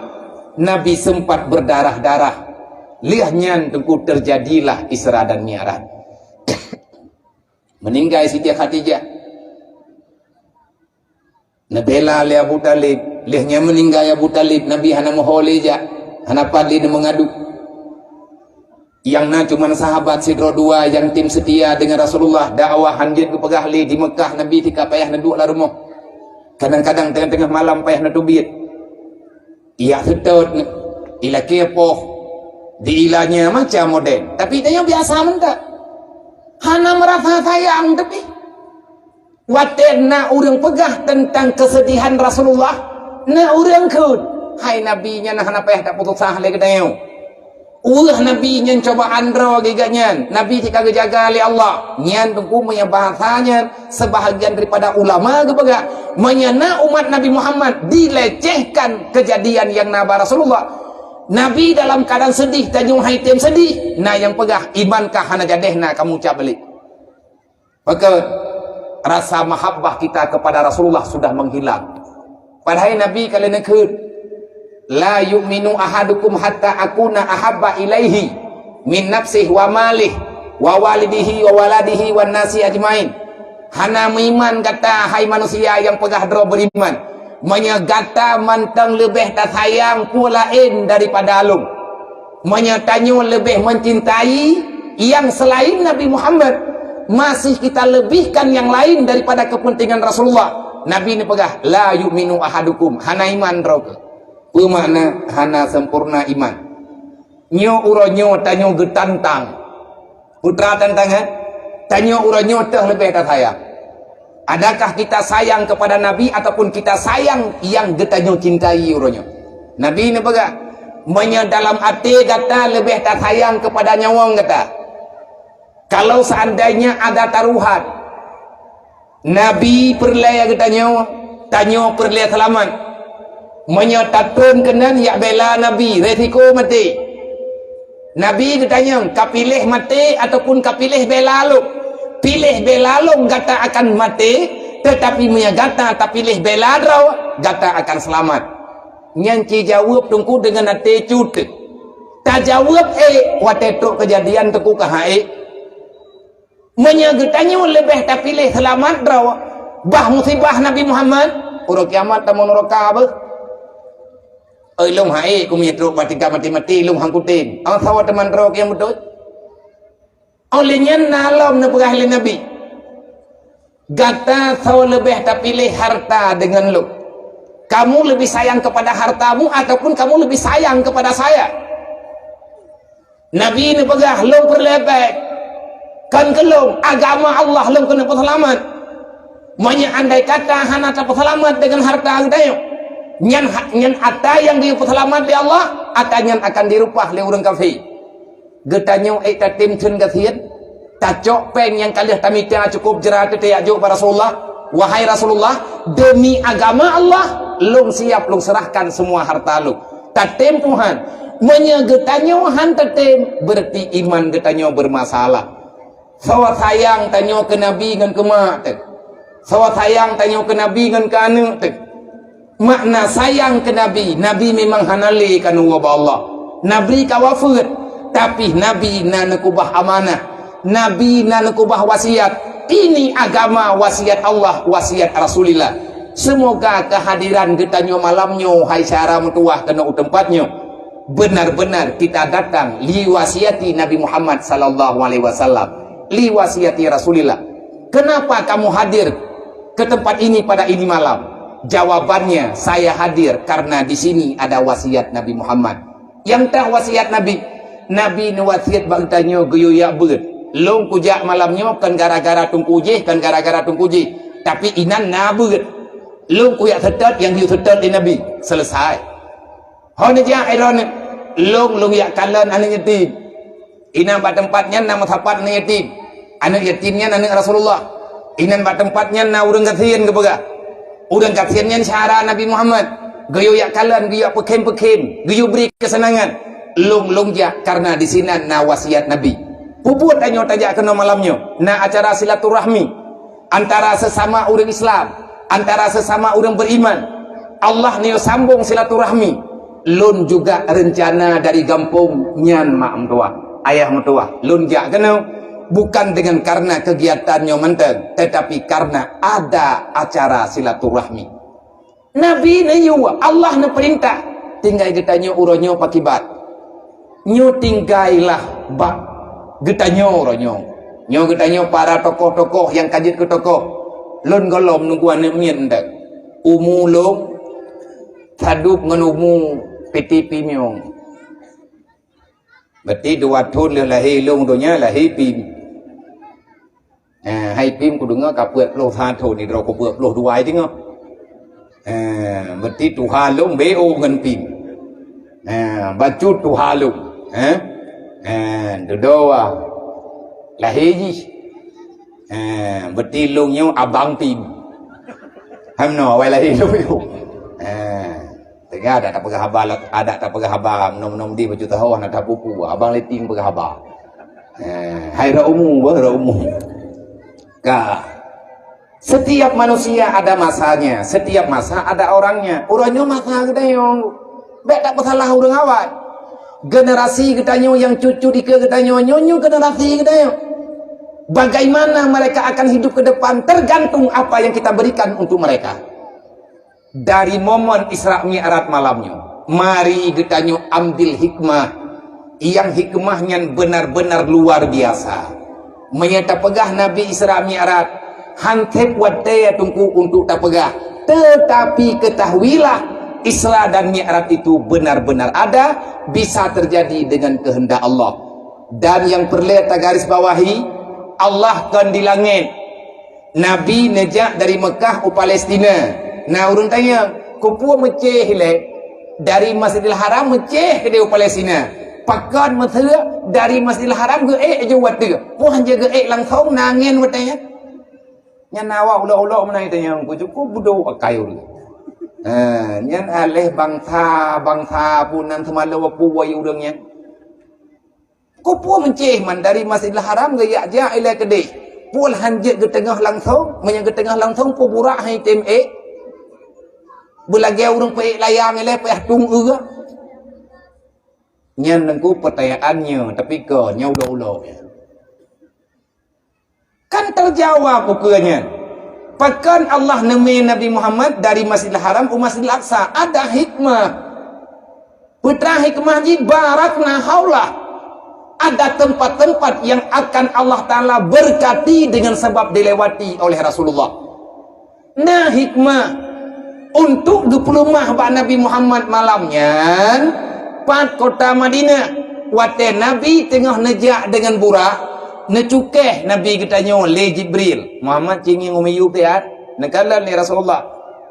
Nabi sempat berdarah-darah. Lheueh nyan teungku terjadilah Isra dan Mi'raj. Meninggai Siti Khadijah. Neubela lé Abu Thalib. Lheueh nyan meuninggai Abu Thalib, Nabi hana meuho lé jak, hana pat lé neumeungadu. Nyang na cuman sahabat sidroe dua nyang tem seutia deungon Rasulullah. Dakwah han jeuet geupeugah lé di Meukah, Nabi tika payah neuduek lam rumoh. Kadang-kadang teungoh-teungoh malam payah neuteubiet. Ijak seutôt, ilakée poh, diilanya macam model. Tapi tanyoe biasa mantong. Hana meurasa sayang tapi. Watée na ureuëng peugah teuntang keuseudihan Rasulullah, na ureuëng kheun, "Hai Nabi, nyan hana payah tapeususah lé geutanyoe. Weueh Nabi nyan cobaan droe geuh nyan, Nabi tika geujaga lé Allah." Nyan teungku meunyoe bahasa nyan, sebahagian daripada ulama geupeugah, meunyoe na umat Nabi Muhammad dilecehkan kejadian nyang na bak Rasulullah, Nabi dalam keadaan sedih, tanyoe hai tem sedih, na nyang peugah, "Iman kah hana jadeh na kamu ucab balik." Maka rasa mahabbah kita kepada Rasulullah sudah menghilang. Padahai Nabi ka lheueh neukheun, "La yu'minu ahadukum hatta akuna ahabba ilaihi min nafsihi wa malihi wa walidihi wa waladihi wan nasi ajmain." Hana meuiman gata, hai manusia nyang peugah droe beriman, meunyoe gata mantong leubeh tasayang peue laén daripada lôn. Meunyoe tanyoe leubeh mencintai nyang selain Nabi Muhammad, masih kita lebihkan nyang lain daripada kepentingan Rasulullah, Nabi neupeugah, "La yu'minu ahadukum," hana iman droe keuh. Peue makna hana sempurna iman? Nyoe uroe nyoe tanyoe geutantang. Putra tantangan, tanyoe uroe nyoe teuh leubeh tasayang. Adakah kita sayang kepada Nabi ataupun kita sayang nyang geutanyoe cintai uroe nyoe? Nabi neupeugah, "Meunyoe dalam até gata leubeh tasayang kepada nyawöng gata, kalau seandainya ada taruhan, Nabi peureulée geutanyoe, tanyoe peureulée seulamat. Meunyoe tatrôn keunan jak bela Nabi, resiko maté." Nabi geutanyong, "Kapiléh maté ataupun kapiléh bela lôn?" "Piléh bela lôn gata akan maté, teutapi meunyoe gata tapiléh bela droe, gata akan seulamat." Nyan ci jaweueb teungku deungon até cut. Tajaweueb ék watée trok keujadian teungku ka han ék. Meunyoe geutanyoe leubeh tapiléh seulamat droe bah musibah Nabi Muhammad, uroe kiamat tamong nuraka beuh. Oi, lôn han ék keu meunyoe trok bak tingkat maté-maté, lôn han kutem. Awa sawa teuma droe nyang beutôi. Óh lheueh nyan na lom neupeugah lé Nabi, "Gata soe leubeh tapiléh harta deungon lôn? Kamu lebih sayang kepada hartamu ataupun kamu lebih sayang kepada saya?" Nabi neupeugah, "Lôn peureulée bék, kon keu lôn, agama Allah lôn keuneuk peuseulamat." Meunyoe andai kata hana tapeuseulamat deungon harta geutanyoe, nyan ha-, nyan ata nyang geupeuseulamat lé Allah, ata nyan akan direupah lé ureuëng kafé. Geutanyoe ék tatem theun gasien, tacok péng nyang ka lheueh tamita cukôp jrat teuh tajak jok bak Rasulullah, "Wahai Rasulullah, demi agama Allah, lôn siap lôn seurahkan semua harta lôn." Tatem Tuhan. Meunyoe geutanyoe han tatem, berarti iman geutanyoe bermasalah. Soe sayang tanyoe keu Nabi ngon keu mak teuh. Soe sayang tanyoe keu Nabi ngon keu aneuëk teuh. Makna sayang keu Nabi, Nabi memang hana lé ka neuwoe bak Allah. Nabi ka wafeuet, tapi Nabi na neukeubah amanah. Nabi na neukeubah wasiat. Ini agama, wasiat Allah, wasiat Rasulillah. Seumoga keuhadiran geutanyoe malam nyoe hai syedara meutuwah keunoe u teumpat nyoe, benar-benar kita datang liwasiati Nabi Muhammad sallallahu alaihi wasallam, liwasiati Rasulillah. Kenapa kamu hadir ke tempat ini pada ini malam? Jawabannya, saya hadir karena di sini ada wasiat Nabi Muhammad. Nyang teuh wasiat Nabi. Nabi neuwasiat bak geutanyoe geuyue jak beuet. Lôn kujak malam nyoe kon gara-gara Teungku Jéh, kon gara-gara Teungku Jéh. Tapi inan na beuet. Lôn kujak seutôt nyang geuyue seutôt lé Nabi. Selesai. Ho neujak droeneuh, lôn, lôn jak kalon aneuëk yatim. Inan bak teumpat nyan na meusapat aneuëk yatim. Aneuëk yatim nyan aneuëk Rasulullah. Inan bak teumpat nyan na ureuëng gasien geupeugah. Ureuëng gasien nyan syedara Nabi Muhammad. Geuyue jak kalon, geuyue jak peukhém-peukhém, geuyue bri keuseunangan. Lôn, lôn jak karena di sinan na wasiat Nabi. Peue buet tanyoe tajak keunoe malam nyoe? Na acara silaturahmi antara sesama ureuëng Islam, antara sesama ureuëng beriman. Allah nyoe sambong silaturahmi. Lôn juga rencana dari gampông nyan mak meutuwah, ayah meutuwah. Lôn jak keunoe bukan dengan karena kegiatan nyoe mantong, tetapi karena ada acara silaturahmi. Nabi neuyue, Allah neupeurintah, tinggai geutanyoe uroe nyoe pakiban. Nyoe tinggailah bak geutanyoe uroe nyoe. Nyoe geutanyoe para tokoh-tokoh nyang ka jeuet keu tokoh. Lôn gohlom nunggu aneuëk miet ndak. Umu lôn sadub ngon umu P T P Miong. Berarti dua thon lheueh lahé lôn donya lahé Pim. Eh, hai Pim kudeungoe ka peuet ploh sa thon, nidroe ku peuet ploh dua teungoh. Eh, berarti tuha lôn B O ngon Pim. Eh, bacut tuha lôn. Eh? Eh, dudoe lahé jih. Eh, berarti lôn nyoe abang Pim. Hamno awai lahé lôn nyoe. Eh. Teuga adak tapeugah haba, adak tapeugah haba, meunong-meunong di bacut tahoe hana tapupu, abang Leting peugah haba. Eh, hai rot umu, bah, rot umu. Ka. Setiap manusia ada masanya, setiap masa ada orangnya. Uroe nyoe masa geutanyoe. Bék tapeusalah ureuëng awai. Generasi geutanyoe nyang cut-cut dikeue geutanyoe, nyoe, nyoe generasi geutanyoe. Bagaimana mereka akan hidup ke depan tergantung apa yang kita berikan untuk mereka. Dari momen Isra Mi'raj malam nyoe, mari geutanyoe ambil hikmah. Nyang hikmah nyan benar-benar luar biasa. Meunyoe tapeugah Nabi Isra Mi'raj, han sép watée Teungku untuk tapeugah. Tetapi ketahuilah, Isra dan Mi'raj itu benar-benar ada, bisa terjadi dengan kehendak Allah. Dan nyang peureulée tagaris bawahi, Allah kon di langét. Nabi neujak dari Meukah u Palestina. Na ureuëng tanyong, "Keupeue meucéh ilée dari Masjidil Haram meucéh keudeh u Palestina? Pakon meuseue dari Masjidil Haram geuék ju watée? Peue han jeuet geuék langsong na angén watée nyan?" Nyan awak ulok-ulok meunan tanyong, ku cukup budok akai ureuëng. Ha, nyan aléh bangsa, bangsa pun nan seumalô peue ureuëng nyan. Keupeue meucéh man dari Masjidil Haram geujak-jak ilée keudeh? Peue han jeuet geuteungoh langsong, meunyoe geuteungoh langsong peue burak han item ék? Beulagée ureuëng peuék layang ilée payah tueng eu. Nyan Teungku peutanyaan nyoe, tapi kon nyoe ulok-ulok. Kan teujawab ukeue nyan. Pakon Allah neumé Nabi Muhammad dari Masjidil Haram u Masjidil Aqsa? Ada hikmah. Peue teuma hikmah jih, barakna haulah. Ada tempat-tempat yang akan Allah Ta'ala berkati dengan sebab dilewati oleh Rasulullah. Na hikmah untuk geupeuleumah bak Nabi Muhammad malam nyan, pat kota Madinah. Watée Nabi teungoh neujak deungon Burak, neucukéh Nabi geutanyoe lé Jibril. Muhammad cingieng u miyueb siat, neukalon lé Rasulullah.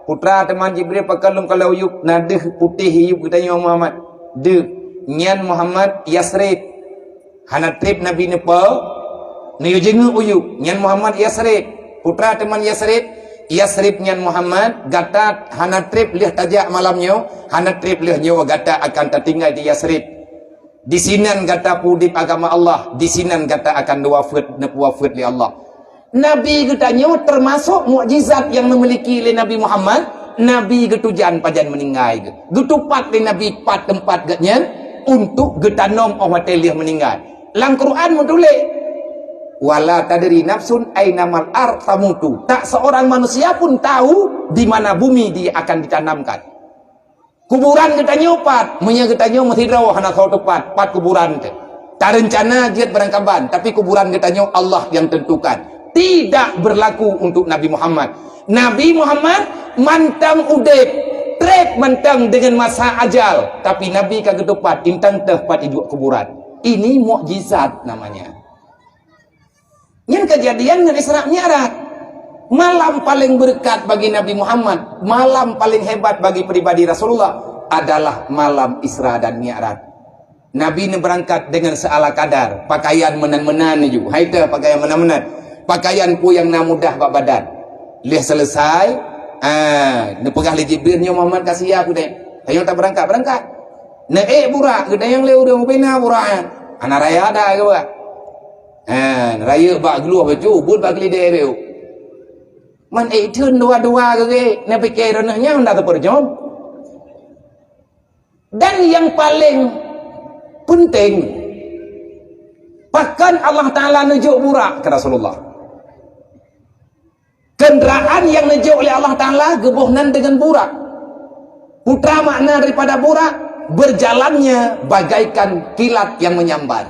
Putra teuma Jibril, pakon lôn kalon u yueb, na deuh putéh yueb geutanyoe Muhammad. Deuh, nyan Muhammad Yasrib. Hana treb Nabi neupo, neuyue jeungeuk u yueb, nyan Muhammad Yasrib. Putra teuma Yasrib, Yasrib nyan Muhammad, gata hana treb lheueh tajak malam nyoe, hana treb lheueh nyoe gata akan tatinggai di Yasrib. Disinan gata peuudeb agama Allah, disinan gata akan neuwafeuet, neupeuwafeuet lé Allah. Nabi geutanyoe teumasok mukjizat nyang neumiliki lé Nabi Muhammad, Nabi geutujan pajan meuninggai geuh. Geutupat lé Nabi pat teumpat geuhnyan untuk geutanom óh watée lheueh meuninggai. Lam Quran meutuléh, "Wala tadri nafsun aina mal ard tamutu." Tak seorang manusia pun tahu di mana bumi dia akan ditanamkan. Kuburan geutanyoe pat, meunyoe geutanyoe meusidroe hana soe teupat, pat kuburan teuh. Tareuncana jeuet beurangkaban, tapi kuburan geutanyoe Allah nyang tentukan. Tidak berlaku untuk Nabi Muhammad. Nabi Muhammad mantong udeb, treb mantong deungon masa ajal, tapi Nabi ka geutupat, intan teuh pat iduek kuburan. Ini mukjizat namanya. Nyan kejadian ngon Isra Mi'raj. Malam paling berkat bagi Nabi Muhammad, malam paling hebat bagi pribadi Rasulullah adalah malam Isra dan Mi'raj. Nabi neubeurangkat deungon seuala kadar, pakaian meunan-meunan ju. Hai teuh pakaian meunan-meunan. Pakaian peue nyang na mudah bak badan. Lheueh selesai, ah, neupeugah lé Jibril, "Nyoe Muhammad ka siap udeb. Tanyoe tabeurangkat, beurangkat." Neuék Burak, geutanyong lé ureuëng, "Ubena Burak nyan?" "Hana raya ada," geuba. Ha, rayeuk bak glueh bacut, buet bak keulidée bacut. Man ék theun dua-dua geuh, neupike droeneuh nyan hana teupeurjom. Dan nyang paleng peunteng, pakon Allah Taala neujok Burak keu Rasulullah. Keundraan nyang neujok lé Allah Taala geuboh nan deungon Burak. Putra makna daripada Burak, berjalannya bagaikan kilat yang menyambar.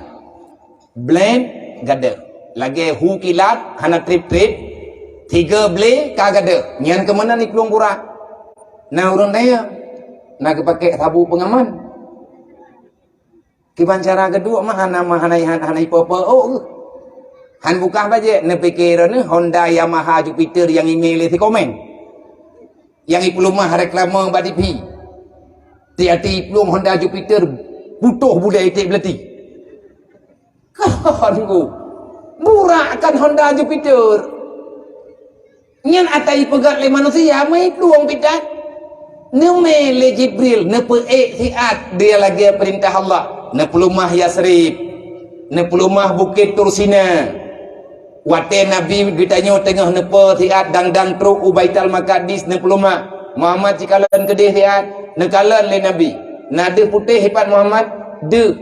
Bleng gadeuh. Lagée hu kilat hana treb-treb, tiga bleng ka gadeuh. Nyan keuh meunan i plueng Burak. Na ureuëng daya, na geupakée sabu peungaman. Kiban cara geuduek mah hana, mah hana, hana, hana ipo-po, oh, geuh. Han bukah bajée, neupike droeneuh Honda Yamaha Jupiter nyang imé lé si komen. Nyang ipeuleumah reklame bak T V. Tiati iplueng Honda Jupiter, putôh bulée iték beuleuti. Kon geuh. Burak kan Honda Jupiter. Nyan ata ipeugét lé manusia, meuidueng pitan. Neumé lé Jibril, neupeuék siat dia lagée peurintah Allah. Neupeuleumah Yasrib. Neupeuleumah Bukét Tursina. Watée Nabi geutanyoe teungoh neupo siat dang-dang trok u Baitul Maqdis neupeuleumah. Muhammad jikalon keudeh siat, neukalon lé Nabi. Na deuh putéh ipat Muhammad? Deuh.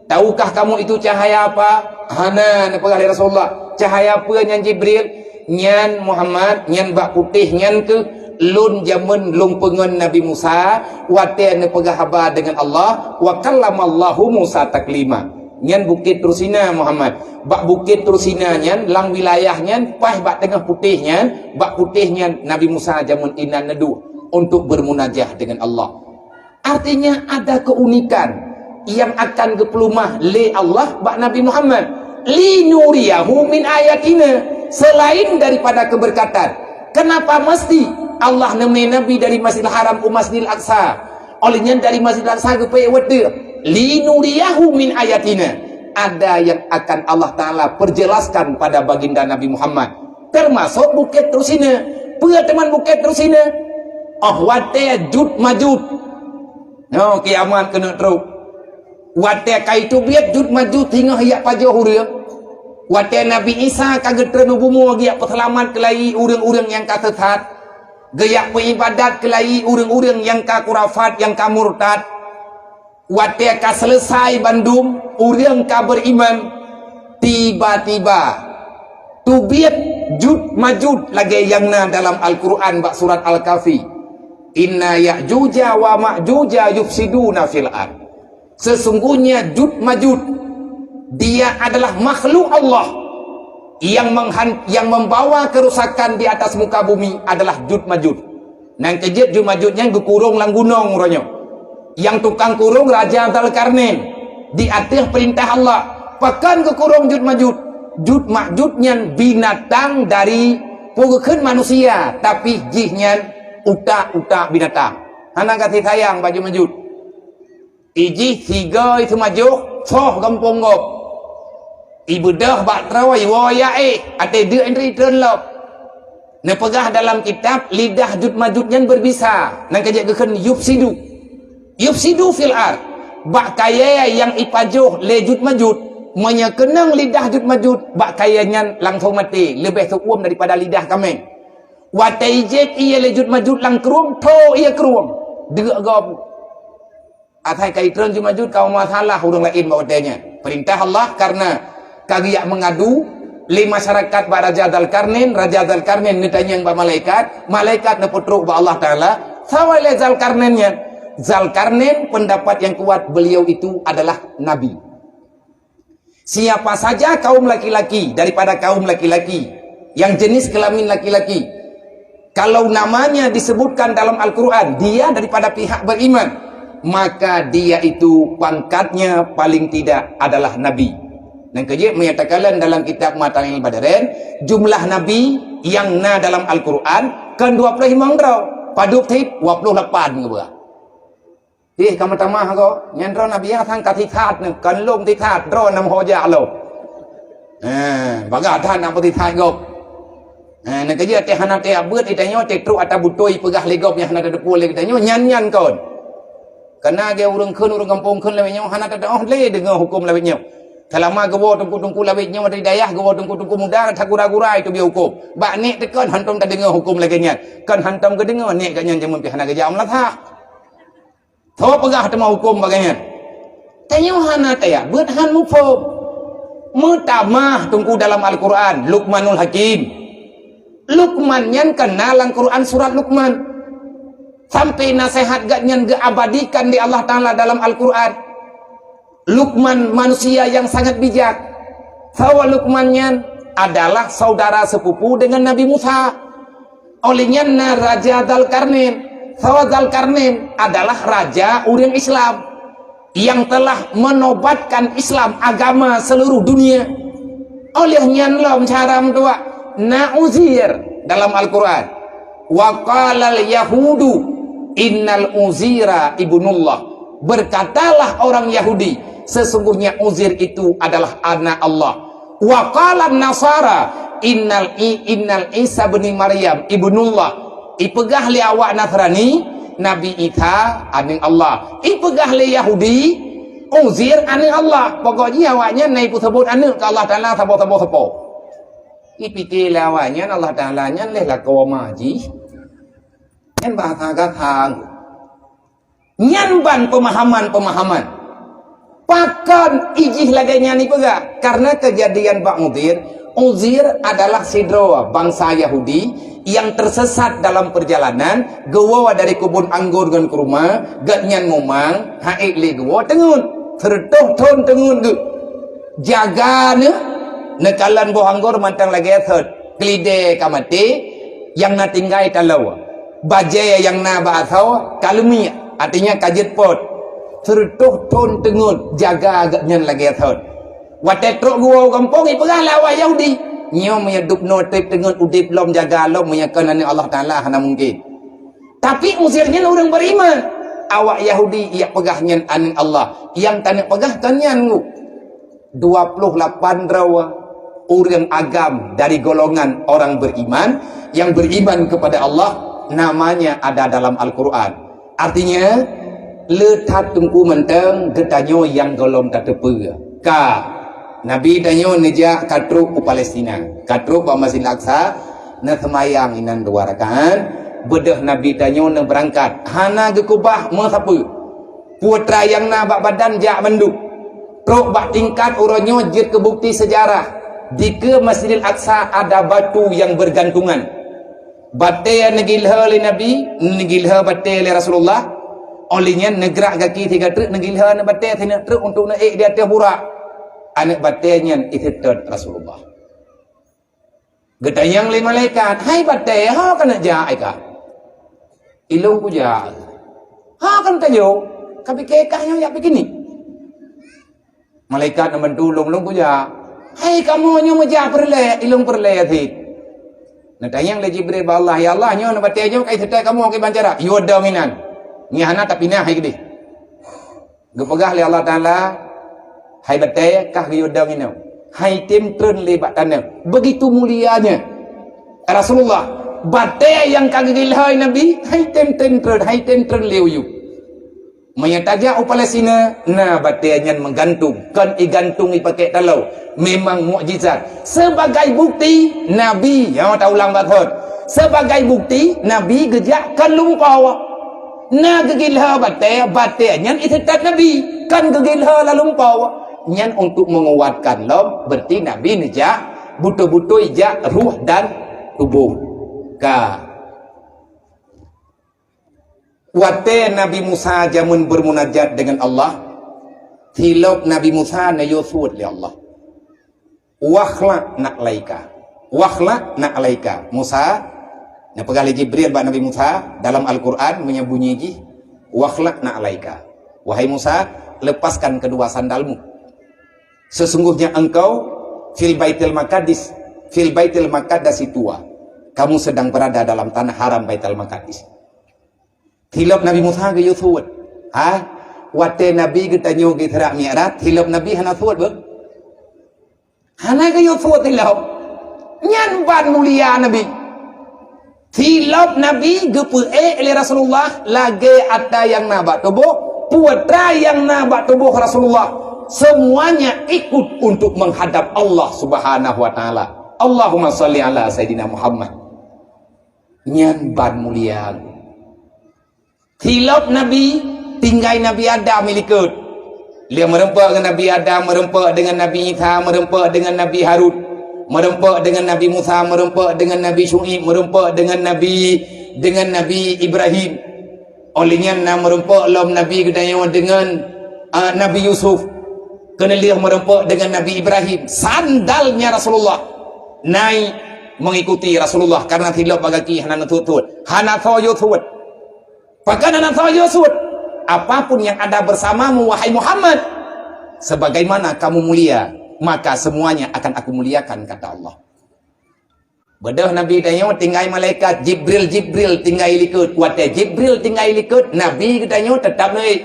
Tahukah kamu itu cahaya apa? Hana, neupeugah lé Rasulullah. Cahaya peue nyan Jibril? Nyan Muhammad, nyan bak putéh nyan keuh lôn jameun lôn peungon Nabi Musa, watée neupeugah haba deungon Allah, "Wa kallamallahu Musa taklima." Nyan Bukét Tursina Muhammad. Bak Bukét Tursina nyan, lam wilayah nyan, paih bak teungoh putéh nyan, bak putéh nyan Nabi Musa jameun inan neuduek untuk bermunajah dengan Allah. Artinya ada keunikan yang akan geupeuleumah lé Allah bak Nabi Muhammad. Linuriyahu min ayatina. Selain daripada keberkatan. Kenapa mesti Allah neumé Nabi dari Masjidil Haram u Masjidil Aqsa? Oleh nyan dari Masjidil Aqsa geupeuék watée. Linuriyahu min ayatina. Ada yang akan Allah Taala perjelaskan pada baginda Nabi Muhammad. Termasuk Bukét Tursina. Peue teuma Bukét Tursina? Oh, watée Jut Majut. Nyoe kiamat keuneuk trok. Watée ka iteubiet Jut Majut singoh jak pajoh ureuëng. Watée Nabi Isa ka geutreun u bumoe geujak peuseulamat keulayi ureuëng-ureuëng nyang ka sesat. Geujak peuibadat keulayi ureuëng-ureuëng nyang ka kurafat, nyang ka murtad. Watée ka seuleusai bandum ureuëng ka beuriman, tiba-tiba teubiet Jut Majut lagée nyang na dalam Al-Quran bak surat Al-Kahfi. Inna Ya'juja wa Ma'juja yufsiduna fil ard. Sesungguhnya Jut Majut, dia adalah makhluk Allah yang menghan-, yang membawa kerusakan di atas muka bumi adalah Jut Majut. Nyang keujeuet Jut Majut nyan geukurong lam gunong uroe nyoe. Nyang tukang kurong Raja Dzulkarnain. Di ateueh peurintah Allah. Pakon geukurong Jut Majut? Jut Majut nyan binatang dari peue geukheun manusia, tapi jih nyan utak-utak binatang. Hana gaséh sayang bak Jut Majut. Ijih sigoe seumajoh soh gampông gob. Ibeudôh bak troe iwoe yak éh, até deuk indri treun lom. Neupeugah dalam kitab lidah Jut Majut nyan berbisa, nyang ka jeuet geukheun yufsidu. Yufsidu fil ard. Bak kayée nyang ipajoh lé Jut Majut, meunyoe keunong lidah Jut Majut, bak kayée nyan langsong maté, leubeh seuuem daripada lidah kaméng. Watée ijép ié lé Jut Majut lam krueng, tho ié krueng, deuk gob. Asai ka itreun Jut Majut ka masalah ureuëng laén bak watée nyan. Peurintah Allah karena ka geujak meungadu lé masyarakat bak Raja Dzalkarnain, Raja Dzalkarnain neutanyong bak malaikat, malaikat neupeutrok bak Allah Taala, sawa lé Dzalkarnain nyan. Dzalkarnain pendapat yang kuat beliau itu adalah nabi. Siapa saja kaum laki-laki daripada kaum laki-laki yang jenis kelamin laki-laki, kalau namanya disebutkan dalam Al-Quran, dia daripada pihak beriman, maka dia itu pangkatnya paling tidak adalah nabi. Dan kejep menyatakan dalam kitab Matanil Badaren, jumlah nabi yang na dalam Al-Quran kan dua puluh lima droe, padub thit dua puluh lapan ngeubah. Ih, ka meutamah ko. Nyan droe Nabi Isa ka sisat nyoe, kon lom sisat, droe nam ho jak lom. Eh, bagah that nak beusisat gob. Eh, nyang keujeuet teuh hana teuh abeuet, itanyoe teuh trok ata butôi peugah lé gob nyang hana teudeungoe lé geutanyoe, nyan-nyan kon. Kana geu ureuëng kheun, ureuëng gampông kheun lawét nyoe hana teudeungoe lé deungoe huköm lawét nyoe. Selama geuwoe teungku-teungku lawét nyoe di dayah, geuwoe teungku-teungku muda, that gura-gura itu bieu huköm. Bak nek teuh kon hantom tadeungoe huköm lagée nyan. Kon hantom geudeungoe nek geuh nyan jameun pih hana geujak meulasak. Soe peugah teuma huköm bagaih nyan? Tanyoe hana tajak beuet han muphom. Meutamah teungku dalam Al-Quran, Luqmanul Hakim. Luqman nyan kana lam Quran surat Luqman. Sampai nasihat geuh nyan geuabadikan di Allah Taala dalam Al-Quran. Luqman manusia yang sangat bijak. Sawa Luqman nyan adalah saudara sepupu dengan Nabi Musa. Oleh nyan na Raja Dzalkarnain. Sawa Dzalkarnain adalah raja ureuëng Islam yang telah menobatkan Islam agama seluruh dunia. Oleh nyan lom cara meutuah na Uzair dalam Al-Quran. Wa qalal yahudu innal Uzaira ibnullah. Berkatalah orang Yahudi, sesungguhnya Uzair itu adalah anak Allah. Wa qalan nasara innal i innal Isa bin Maryam ibnullah. Ipeugah lé awak Nasrani, Nabi Isa aneuëk Allah. Ipeugah lé Yahudi, Uzair aneuëk Allah. Pokok jih awak nyan na ipeuseubut aneuëk keu Allah Taala saboh-saboh sapo. Ipike lé awak nyan Allah Taala nyan leh lakoe ma jih. Nyan bahasa gata. Nyan ban pemahaman-pemahaman. Pakon ijih lagée nyan ipeugah? Karena kejadian bak Uzair, Uzair adalah sidroe bansa Yahudi yang tersesat dalam perjalanan, geuwoe dari keubon anggor ngon kurma, gobnyan mumang, haiek lé geuwoe teungeut. Seureutôh thon teungeut geuh. Jaga neuh, neukalon boh anggor mantong lagée thot. Keulidée ka maté, nyang na tinggai taloe. Bajée nyang na bak asoe ka leumiek, artinya ka jeuet pot. Seureutôh thon teungeut jaga gobnyan lagée thot. Watée trok geuwoe u gampông, ipeugah lé awak Yahudi, "Nyoe meunyoe dubnoe treb teungeut udeb lom jaga lom, meunyoe kon aneuëk Allah Taala hana mungken." Tapi Uzair nyan ureuëng beriman. Awak Yahudi ijak peugah nyan aneuëk Allah. Nyang taneuk peugah kon nyan ngu. Dua puluh lapan droe ureuëng agam dari golongan orang beriman yang beriman kepada Allah, namanya ada dalam Al-Quran. Artinya, le that teungku mantong geutanyoe nyang gohlom tateupeue. Ka, Nabi tanyoe neujak ka trok u Palestina, ka trok bak Masjid Aqsa, neuseumayang inan dua rakaat, beudôh Nabi tanyoe neubeurangkat, hana geukeubah meusapeue. Putra nyang na bak badan jak mandum. Trok bak tingkat uroe nyoe jeuet keu bukti sejarah, dikeue Masjidil Aqsa ada batu nyang bergantungan. Batée neugilhée lé Nabi, neugilhée batée lé Rasulullah, óh lheueh nyan neugrak gaki siga treuk neugilhée aneuëk batée sineuk treuk untuk neuék di ateueh burak. Aneuëk batée nyan iseutôt Rasulullah. Geutanyong lé malaikat, "Hai batée, ho keuneuk jak i kah?" "Ilôn kujak." "Ho keuneuk tajok?" "Kapike kah nyoe jak piknik." Malaikat na bantu ulôn, ulôn kujak. Hai kamoe nyoe meujak peureulée, ilôn peureulée cit. Neutanyong lé Jibril bak Allah, "Ya Allah, nyoe neubatée nyoe kai seutôt kamoe kiban cara?" "Yue dong inan. Nyan hana tapinah hai keudeh." Geupeugah lé Allah Taala, "Hai batée, kah geuyue dong inoe. Hai tem treun lé bak tanoh." Begitu mulianya Rasulullah, batée nyang ka geugilhôi Nabi, hai tem treun, hai tem treun lé u yup. Meunyoe tajak u Palestina, na batée nyan meugantung, kon igantung ipakék taloe. Memang mukjizat. Sebagai bukti, Nabi, nyoe taulang bathot. Sebagai bukti, Nabi geujak kon lumpoe. Na geugilhôi batée, batée nyan iseutôt Nabi, kon geugilhôi lam lumpoe. Nyan untuk menguatkan lom, berarti Nabi neujak beutôi-beutôi jak ruh dan tuboh. Ka. Watée Nabi Musa jameun bermunajat dengan Allah, tilop Nabi Musa neuyue suet lé Allah. "Wakhla'na 'alaika. Wakhla'na 'alaika." Musa, neupeugah lé Jibril bak Nabi Musa, dalam Al-Quran meunyo bunyi jih, "Wakhla'na 'alaika." Wahai Musa, lepaskan kedua sandalmu. Sesungguhnya engkau fil Baitil Maqdis, fil Baitil Maqdis tua. Kamu sedang berada dalam tanah haram Baitul Maqdis. Tilop Nabi Musa geuyue suet. Ha? Watée Nabi geutanyoe geuserak Mi'raj, tilop Nabi hana suet beuh? Hana geuyue suet tilop. Nyan ban mulia Nabi. Tilop Nabi geupeuék lé Rasulullah lagée ata nyang na bak tuboh, putra nyang na bak tuboh Rasulullah. Semuanya ikut untuk menghadap Allah Subhanahu wa Taala. Allahumma shalli ala Sayyidina Muhammad. Nyan ban mulia. Tilop Nabi, tinggai Nabi Adam i likot. Lheueh meureumpok ngon Nabi Adam, meureumpok deungon Nabi Isa, meureumpok deungon Nabi Harun, meureumpok deungon Nabi Musa, meureumpok deungon Nabi Syu'aib, meureumpok deungon Nabi, deungon Nabi Ibrahim. Óh lheueh nyan na meureumpok lom Nabi geutanyoe deungon, ah, Nabi Yusuf. Keuneulheueh meureumpok deungon Nabi Ibrahim. Sandalnya Rasulullah naik mengikuti Rasulullah karena tilop bak gaki hana neusuet-suet. Hana soe yue suet. Pakon hana soe yue suet? Apapun yang ada bersamamu, wahai Muhammad, sebagaimana kamu mulia, maka semuanya akan aku muliakan, kata Allah. Beudôh Nabi tanyoe tinggai malaikat Jibril, Jibril tinggai likot. Watée Jibril tinggai likot, Nabi geutanyoe teutap naik.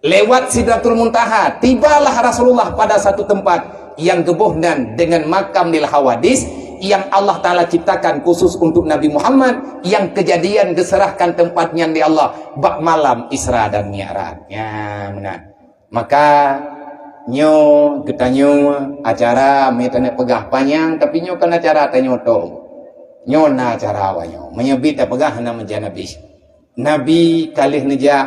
Lewat Sidratul Muntaha, tibalah Rasulullah pada satu tempat yang geuboh nan dengan makam lil hawadis yang Allah Taala ciptakan khusus untuk Nabi Muhammad, yang kejadian diserahkan tempat nyan di Allah bak malam Isra dan Mi'raj. Ya, meunan. Maka nyoe geutanyoe acara meutanyoe peugah panyang, tapi nyoe kan acara tanyoe tok. Nyoe na acara awak nyoe. Meunyoe bit tapeugah hana meujan habéh. Nabi ka lheueh neujak,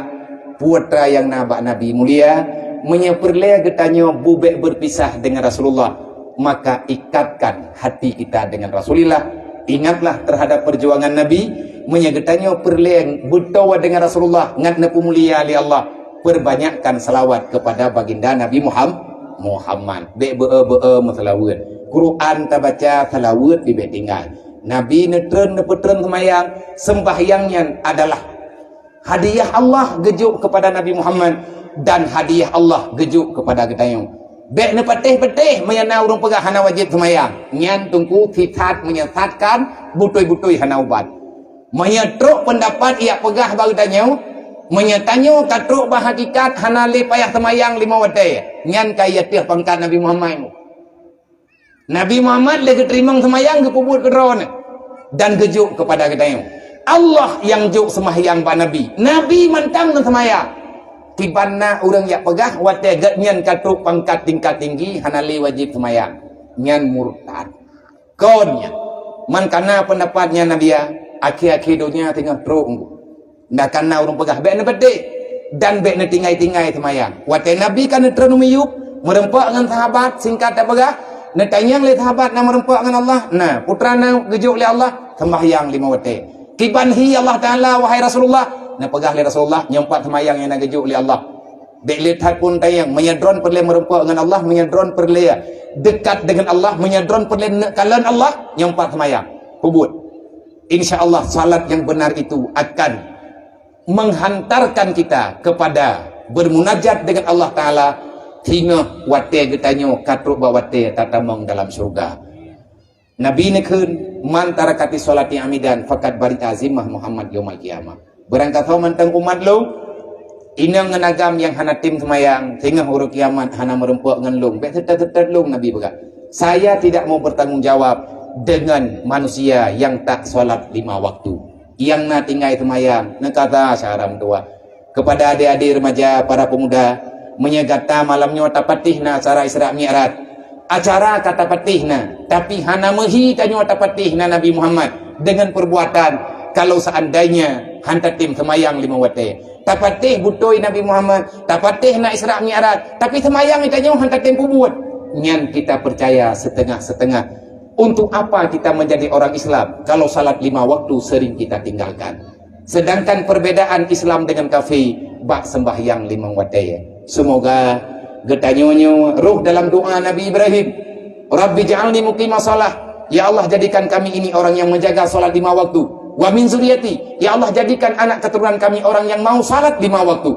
putra nyang na bak Nabi mulia, meunyoe peureulée geutanyoe bubek berpisah dengan Rasulullah, maka ikatkan hati kita dengan Rasulullah. Ingatlah terhadap perjuangan Nabi, meunyoe geutanyoe peureulée beutoe dengan Rasulullah ngat neupeumulia lé Allah, perbanyakkan salawat kepada baginda Nabi Muham-, Muhammad. Bék beu-e-beu-e meusalaweuet. Quran tabaca, salaweuet dibék tinggai. Nabi neutreun neupeutreun seumayang, sembahyang nyan adalah hadiah Allah geujok kepada Nabi Muhammad dan hadiah Allah geujok kepada geutanyoe. Bék neupatéh-patéh meunyo na ureuëng peugah hana wajéb seumayang. Nyan teungku sisat menyesatkan, beutôi-beutôi hana ubat. Meunyo trok peundapat yak peugah bak geutanyoe, meunyo tanyoe ka trok bak hakikat hana lé payah seumayang lima watée, nyan ka i ateueh pangkat Nabi Muhammad. Nabi Muhammad lé geuteurimong seumayang geupeubuet keu droeneuh dan geujok keupada geutanyoe. Allah nyang jok seumahyang bak Nabi. Nabi mantong neuseumayang. Kiban na ureuëng yak peugah watée geuhnyan ka trok pangkat tingkat tinggi hana lé wajéb seumayang. Nyan murtad. Kon nyan. Man kana peundapat nyan Nabi ya, akhé-akhé donya teungoh trok. Ndak kana ureuëng peugah bék neubeudeh dan bék neutinggai-tinggai seumayang. Watée Nabi ka neutreun u miyueb, meureumpok ngon sahabat, singkat tapeugah, neutanyong lé sahabat na meureumpok ngon Allah, na, putra na geujok lé Allah, sembahyang lima watée. Kiban hi Allah Taala, wahai Rasulullah, neupeugah lé Rasulullah, nyoe pat seumayang nyang na geujok lé Allah. Bék lé that pun tanyong, meunyoe droen peureulée meureumpok ngon Allah, meunyoe droen peureulée dekat dengan Allah, meunyoe droen peureulée neuk kalon Allah, nyoe pat seumayang. Peubuet. Insya Allah salat yang benar itu akan menghantarkan kita kepada bermunajat dengan Allah Taala, Singoh watée geutanyoe ka trok bak watée tatamong dalam syeuruga. Nabi neukheun, "Man tarakatis sholati amidan faqad bari'a zimmah Muhammad yaumal qiyamah." Beurangkasoe mantong umat lôn, inong ngon agam nyang hana tem seumayang, singoh uroe kiamat hana meurumpok ngon lôn, bék seutôt-seutôt lôn, Nabi peugah. Saya tidak mau bertanggung jawab dengan manusia yang tak sholat lima waktu. Nyang na tinggai seumayang, neukata syara meutuwah. Kepada adik-adik remaja, para pemuda, meunyoe gata malam nyoe tapatéh na acara Isra Mi'raj, acara ka tapatéh na, tapi hana meuhi tanyoe tapatéh na Nabi Muhammad dengan perbuatan, kalau seandainya han tatem seumayang lima watée. Tapatéh beutôi Nabi Muhammad, tapatéh na Isra Mi'raj, tapi seumayang tanyoe han tatem peubuet. Nyan kita percaya setengah-setengah. Untuk apa kita menjadi orang Islam kalau salat lima waktu sering kita tinggalkan? Sedangkan perbedaan Islam dengan kafé bak sembahyang limong watée. Semoga geutanyoe nyoe roh dalam doa Nabi Ibrahim, "Rabbi ja'alni muqimas shalah." Ya Allah, jadikan kami ini orang yang menjaga salat lima waktu. "Wa min zuriyati." Ya Allah, jadikan anak keturunan kami orang yang mau salat lima waktu.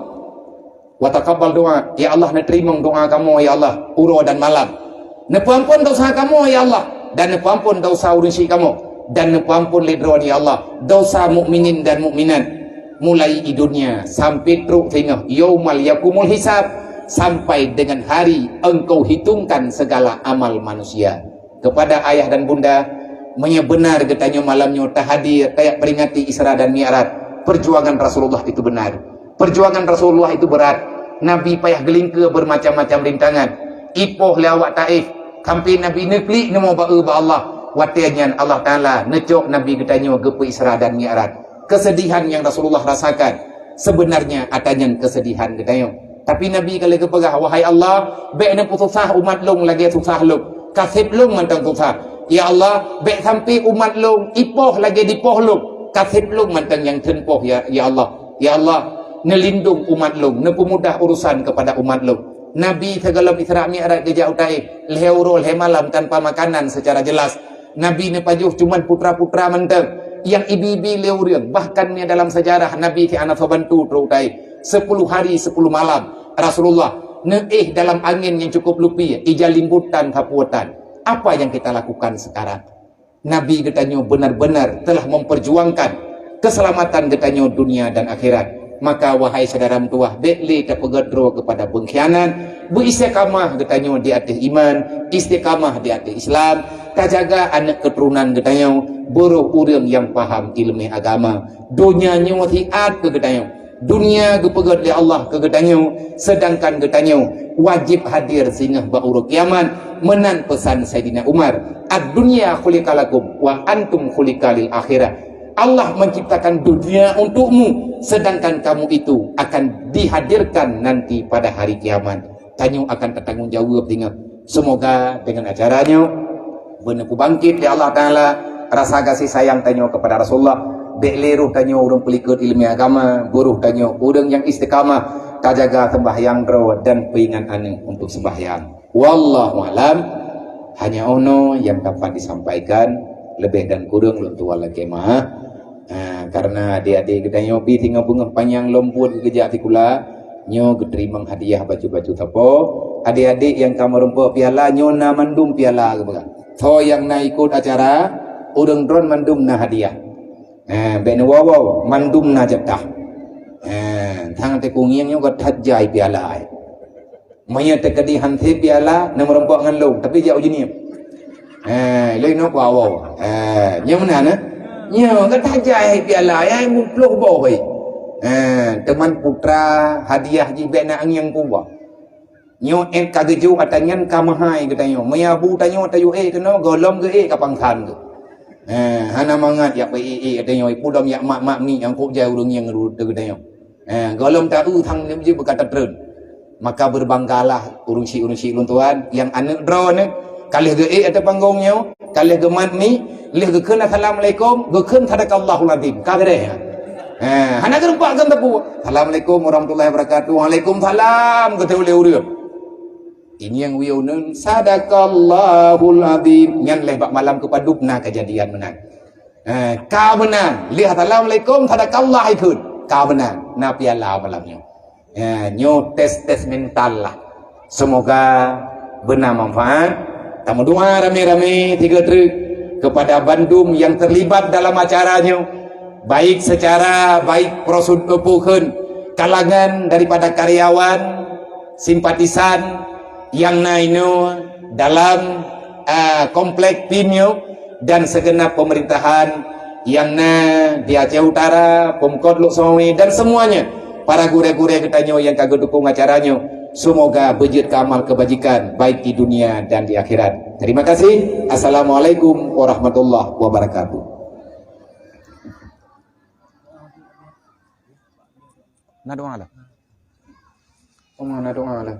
Wa taqabbal doa, ya Allah, neuteurimong doa kamoe, ya Allah, uroe dan malam. Neupeuampon dosa kamoe, ya Allah, dan neupeuampon dosa ureuëng syik kamoe, dan neupeuampon lé Droe, ya Allah, dosa mukminin dan mukminat, mulai i dunia sampai trok singoh yaumal yakumul hisab, sampai dengan hari Engkau hitungkan segala amal manusia. Kepada ayah dan bunda, meunyoe benar geutanyoe malam nyoe tahadir tajak peringati Isra dan Mi'raj, perjuangan Rasulullah itu benar. Perjuangan Rasulullah itu berat. Nabi payah geulingkeue bermacam-macam rintangan. Ipoh lé awak Taif, sampai Nabi neuklik neumoe ba-e bak Allah. Watée nyan Allah Taala neucok Nabi geutanyoe geupeu Isra dan Mi'raj. Kesedihan yang Rasulullah rasakan, sebenarnya ata nyan kesedihan geutanyoe. Tapi Nabi ka lheueh geupeugah, "Wahai Allah, bék neupeususah umat lôn lagée susah lôn, ka seb lôn mantong susah. Ya Allah, bék sampai umat lôn ipoh lagée dipoh lôn, ka seb lôn mantong nyang theun poh, ya, ya Allah. Ya Allah, neulindong umat lôn, neupeumudah urusan kepada umat lôn." Nabi sigohlom Isra Mi'raj geujak u Taif, lhée uroe lhée malam tanpa makanan secara jelas. Nabi neupajoh cuman putra-putra mantong nyang ibi-ibi lé ureuëng. Bahkan meunyoe dalam sejarah, Nabi si hana soe bantu trok u Taif. Sepuluh hari, sepuluh malam Rasulullah neuéh dalam angén nyang cukup lupi, ija limbutan sapuwotan. Apa yang kita lakukan sekarang? Nabi geutanyoe benar-benar telah memperjuangkan keselamatan geutanyoe dunia dan akhirat. Maka, wahai syedara meutuwah, bék lé tapeugét droe keupada peungkhianat. Beuistiqamah geutanyoe di ateueh iman, istiqamah di ateueh Islam, tajaga aneuëk keuturonan geutanyoe, beuroh ureuëng nyang paham iéleumé agama. Donya nyoe siat keu geutanyoe. Dunia geupeugét lé Allah keu geutanyoe, sedangkan geutanyoe wajéb hadir singoh bak uroe kiamat. Meunan peusan Saidina Umar, "Ad-dunya khuliqa lakum wa antum khuliqa lil akhirah." Allah menciptakan dunia untukmu, sedangkan kamu itu akan dihadirkan nanti pada hari kiamat. Tanyoe akan tatanggung jaweueb singoh. Semoga dengan acara nyoe, beuna peubangkit lé Allah Taala rasa gaséh sayang tanyoe keupada Rasulullah. Bék lé roh tanyoe ureuëng peulikot iéleumé agama, beuroh tanyoe ureuëng nyang istiqamah, tajaga seumbahyang droe dan peuingat aneuëk untuk seumbahyang. Wallahu alam. Hanya ono nyang dapat disampaikan, lebih dan kurang lôn tuan lakée meu'ah. Ha, karena adik-adik geutanyoe pih singoh beungoh panyang lom buet geujak sikula, nyoe geuteurimong hadiah bacut-bacut sapo. Adik-adik nyang ka meurumpok piala, nyoe na mandum piala geupeugah. Soe nyang na ikot acara, ureuëng droen mandum na hadiah. Ha, bék neuwoe-woe, mandum na jatah. Ha, sang teukungieng nyoe ka that jai piala, eh. Meunyoe teukeudi han sép piala, na meurumpok ngon lôn, tapi jak uji niem. Eh, lôn inoe kuwoe. Eh, nyoe meunan, eh? Nyoe ka that jai piala, nyang muplôh boh baih. Eh, teuma putra hadiah jih bék na angieng kuba. Nyoe ék ka geujok ata nyan ka meuhai geutanyoe. Meunyoe abu tanyoe tayue ék keunoe, gohlom geuék ka pangsan geuh. Eh, hana mangat jak peuék-ék geutanyoe, ipudom jak mak-mak mi nyang kok jai ureuëng nyang ru-, geutanyoe. Eh, gohlom ta-eu thang jeuet beuka tatreun. Maka beubanggalah ureuëng syik-ureuëng syik lôn tuan, nyang aneuëk droeneuh ka lheueh geuék ateueh panggong nyoe, ka lheueh geumat mi, lheueh geukheun assalamualaikum, geukheun sadaqallahul azim. Ka beureh, ha? Eh, hana geureupak keu teupeu. "Assalamualaikum warahmatullahi wabarakatuh." "Waalaikumsalam," geuteupeue lé ureuëng. Inyang wiyeu neun, "Sadaqallahul azim." Nyan lheueh bak malam keupadub na keujadian meunan. Eh, ka meunan. Lheueh assalamualaikum, sadaqallah ikheun. Ka meunan. Na piala malam nyoe. Eh, nyoe tes-tes mental lah. Semoga beuna manfaat. Tameudoa ramé-ramé tiga treuk kepada bandum yang terlibat dalam acara nyoe, baik secara, baik prosedur, kalangan daripada karyawan, simpatisan yang na inoe dalam, ah, komplek pim nyoe, dan segenap pemerintahan yang na di Aceh Utara, Pemkot Lhokseumawe, dan semuanya, para gurée-gurée geutanyoe yang ka geudukung acara nyoe, semoga beujeuet keu amal kebajikan baik di dunia dan di akhirat. Terima kasih. Assalamualaikum warahmatullahi wabarakatuh. Na doa lah. Oma na doa lah.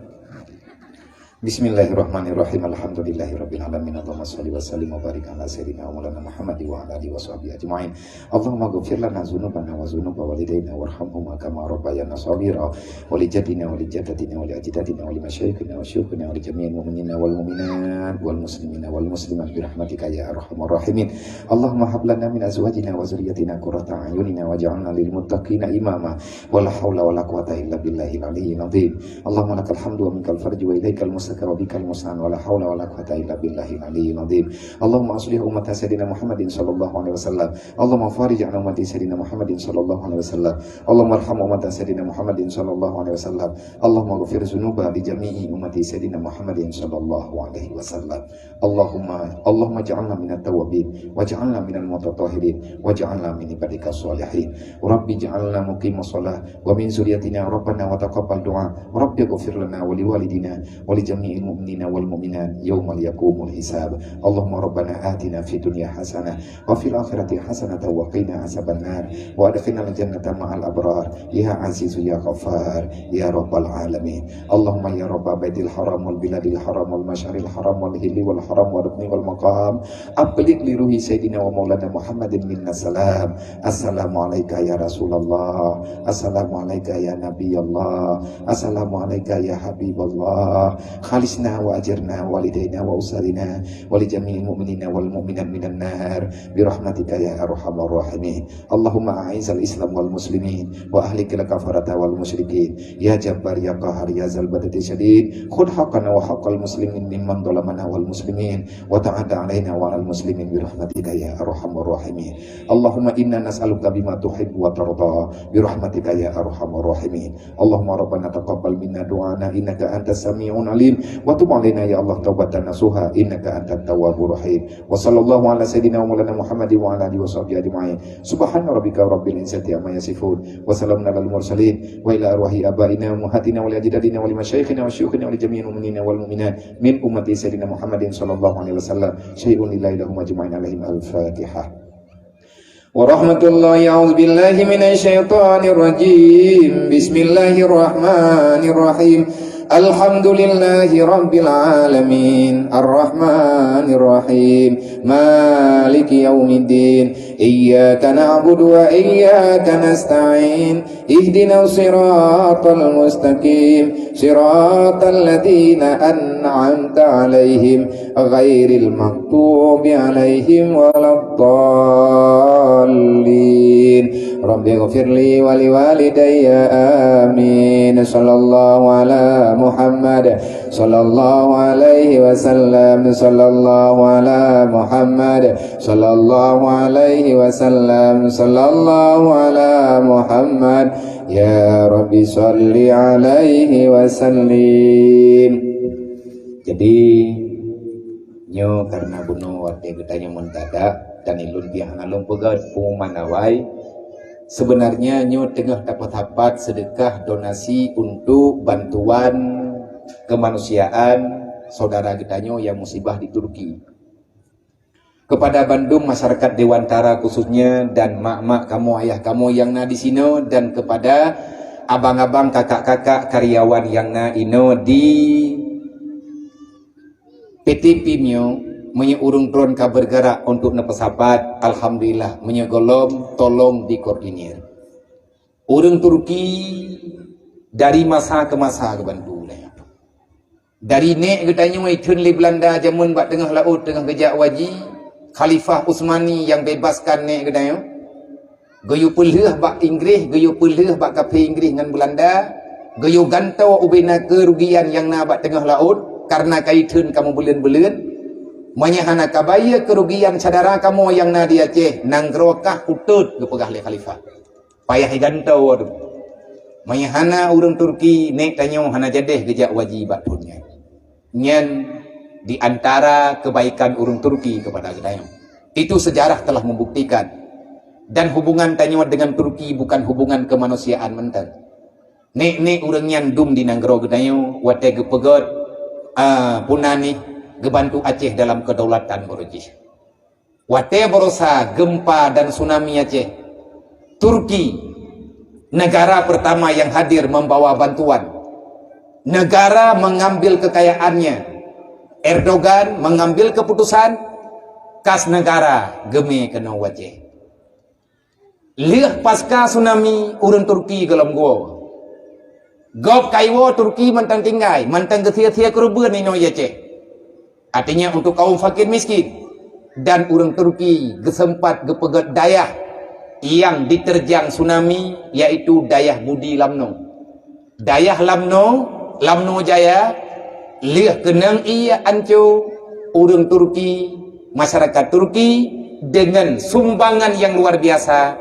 Bismillahirrahmanirrahim. Alhamdulillahirabbil alamin. Allahumma shalli wa sallim wa barik ala sayyidina wa maulana Muhammad wa ala alihi wa sahbihi ajma'in. Allahumma ghfir lana dzunubana wa dzunuba walidaina warhamhuma kama rabbayana shaghira. Wa li jaddina wa li jaddatina wa li ajdadina wa li masyayikhina wa syuyukhina wa li jami'il mu'minina wal mu'minat wal muslimina wal muslimat bi rahmatika ya arhamar rahimin. Allahumma hab lana min azwajina wa dzurriyyatina qurrata a'yunina waj'alna lil muttaqina imama. Wa la haula wa la quwwata illa billahil aliyyil azim. Allahumma lakal hamdu wa minkal farju wa ilaikal mustaka wa bikal musta'an wa la haula wa la quwwata illa billahil aliyyil azim. Allahumma aslih ummata Sayyidina Muhammadin sallallahu alaihi wasallam. Allahumma farij an ummati Sayyidina Muhammadin sallallahu alaihi wasallam. Allahumma arham ummata Sayyidina Muhammadin sallallahu alaihi wasallam. Allahumma ghfir dzunuba li jami'i ummati Sayyidina Muhammadin sallallahu alaihi wasallam. Allahumma, Allahumma ja'alna minat tawabin, waj'alna minal mutatahhirin, waj'alna min ibadika shalihin. Rabbi ja'alna muqimas shalah wa min dzurriyyatina rabbana wa taqabbal du'a. Rabbi ighfir lana wa liwalidina wa li jami'il mu'minina wal mu'minat yaumal yaqumul hisab. Allahumma rabbana atina fid dunya hasanah wa fil akhirati hasanatan wa qina azabannar wa adkhilnal jannata ma'al abrar ya azizu ya ghaffar ya rabbal alamin. Allahumma ya rabba baitil haram wal biladil haram wal masyaril haram wal hilli wal haram wal rukni wal maqam, ablig li ruhi sayyidina wa maulana Muhammadin minna salam. Assalamu alaika ya Rasulullah. Assalamu alaika ya Nabi Allah. Assalamu alaika ya Habib Allah. Khalisna wa ajirna walidaina wa usarina wa li jami'il mu'minina wal mu'minat minan nar bi rahmatika ya arhamar rahimin. Allahumma a'izzal Islam wal muslimin wa ahlikil kafarata wal musyrikin. Ya Jabbar ya Qahar ya Zal Badati Syadid, khudh haqqana wa haqqal muslimin mimman zalamana wal muslimin wa ta'adda alaina wa alal muslimin bi rahmatika ya arhamar rahimin. Allahumma inna nas'aluka bima tuhibbu wa tarda bi rahmatika ya arhamar rahimin. Allahumma rabbana taqabbal minna du'ana innaka antas sami'un alim wa tub alaina ya Allah taubatan nasuha innaka antat tawwabur rahim. Wa sallallahu ala sayyidina wa maulana Muhammad wa ala alihi wa sahbihi ajma'in. Subhana rabbika rabbil izzati amma yasifun. Wa salamun alal mursalin. Wa ila arwahi abaina wa ummahatina wa li ajdadina wa li masyayikhina wa syuyukhina wa li jami'il mu'minina wal mu'minat min ummati sayyidina Muhammadin sallallahu alaihi wasallam. Syai'un lillahi lahum ajma'in alaihim al-Fatihah. Wa rahmatullahi, a'udzu billahi minasy syaithanir rajim. Bismillahirrahmanirrahim. Alhamdulillahi rabbil alamin. Arrahmanirrahim. Maliki yaumiddin. Iyyaka na'budu wa iyyaka nasta'in. Ihdinas siratal mustaqim. Siratal ladzina an'amta 'alaihim ghairil maghdubi 'alaihim waladdallin. Rabbighfirli wa liwalidayya. Amin. Sallallahu ala Muhammad. Sallallahu alaihi wasallam. Sallallahu ala Muhammad. Sallallahu alaihi wasallam. Sallallahu ala Muhammad. Ya Rabbi salli alaihi wasallim. Jadi, nyoe karena bunoe watée geutanyoe mendadak dan ilôn pih hana lôn peugah pengumuman awai. Sebenarnya nyoe teungoh tapat-tapat sedekah donasi untuk bantuan kemanusiaan saudara geutanyoe yang musibah di Turki. Kepada bandum masyarakat Dewantara khususnya dan mak-mak kamoe, ayah kamoe yang na di sinoe dan kepada abang-abang, kakak-kakak karyawan yang na inoe di P T P nyoe, meunyoe ureuëng droen ka bergerak untuk neupeusapat, alhamdulillah, meunyoe gohlom tolong dikoordinir. Ureuëng Turki dari masa ke masa geubantu lé. Dari nék geutanyoe itheun lé Beulanda jameun bak teungoh laôt teungoh geujak u haji, Khalifah Utsmani nyang bebaskan nék geutanyoe. Geuyue peulheueh bak Inggréh, geuyue peulheueh bak kafé Inggréh ngon Beulanda. Geuyue gantoe ubena keurugian nyang na bak teungoh laôt, kareuna ka itheun kamoe buleuen-buleuen. Meunyoe hana kabayeue keurugian syedara kamoe nyang na di Aceh, nanggroe kah utot, geupeugah lé khalifah. Payah igantoe tu. Meunyoe hana ureuëng Turki, nék tanyoe hana jadeh geujak haji bak thon nyan. Nyan di antara kebaikan ureuëng Turki kepada geutanyoe. Itu sejarah telah membuktikan. Dan hubungan tanyoe dengan Turki bukan hubungan kemanusiaan mantong. Nék-nék ureuëng nyan dum di nanggroe geutanyoe watée geupeugét, ah, puna nih geubantu Aceh dalam kedaulatan baroe jih. Watée baroesa gempa dan tsunami Aceh, Turki negara pertama yang hadir membawa bantuan. Negara mengambil kekayaannya. Erdogan mengambil keputusan, kas negara geumé keunoe u Aceh. Lheueh pasca tsunami, ureuëng Turki gohlom geuwoe. Gob ka iwoe Turki mantong tinggai, mantong geusie-sie keureubeuen inoe i Aceh. Artinya untuk kaum fakir miskin. Dan ureuëng Turki geuseumpat geupeugét dayah nyang diterjang tsunami, yaitu dayah Budi Lamno. Dayah Lamno, Lamno Jaya, lheueh keunong ié anco, ureuëng Turki, masyarakat Turki, dengan sumbangan yang luar biasa,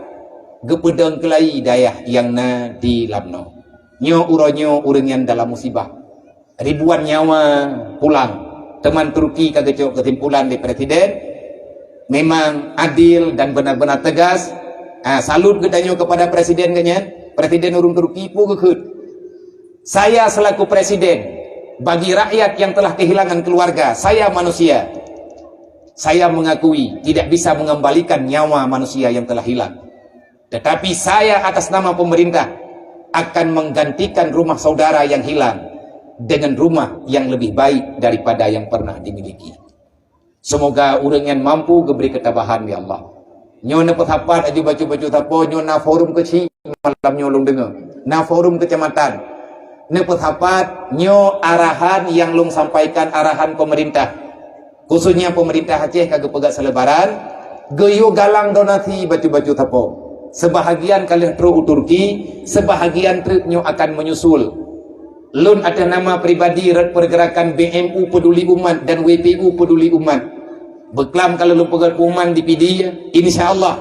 geupeudong keulai dayah nyang na di Lamno. Nyoe uroe nyoe ureuëng nyan dalam musibah. Ribuan nyawa pulang. Teuma Turki ka geucok keusimpulan di Presiden, memang adil dan benar-benar tegas. Ah, salut geutanyoe kepada Presiden geuh nyan. Presiden ureuëng Turki peue geukheun. Saya selaku presiden, bagi rakyat yang telah kehilangan keluarga, saya manusia. Saya mengakui tidak bisa mengembalikan nyawa manusia yang telah hilang. Tetapi saya atas nama pemerintah akan menggantikan rumah saudara yang hilang dengan rumah yang lebih baik daripada yang pernah dimiliki. Semoga ureuëng nyan mampu geubri keutabahan, ya Allah. Nyoe neupeusapat aju bacut-bacut sapo, nyoe na forum keuchik malam nyoe lôn deungoe. Na forum kecamatan. Neupeusapat nyoe arahan nyang lôn sampaikan, arahan pemerintah. Khususnya pemerintah Aceh ka geupeugah selebaran, geuyue galang donasi bacut-bacut sapo. Sebahagian ka lheueh trok u Turki, sebahagian treuk nyoe akan menyusul. Lôn atas nama pribadi rot pergerakan B M U Peduli Umat dan W P U Peduli Umat. Beuklam ka lôn peugét pengumuman di Pidie, insya Allah,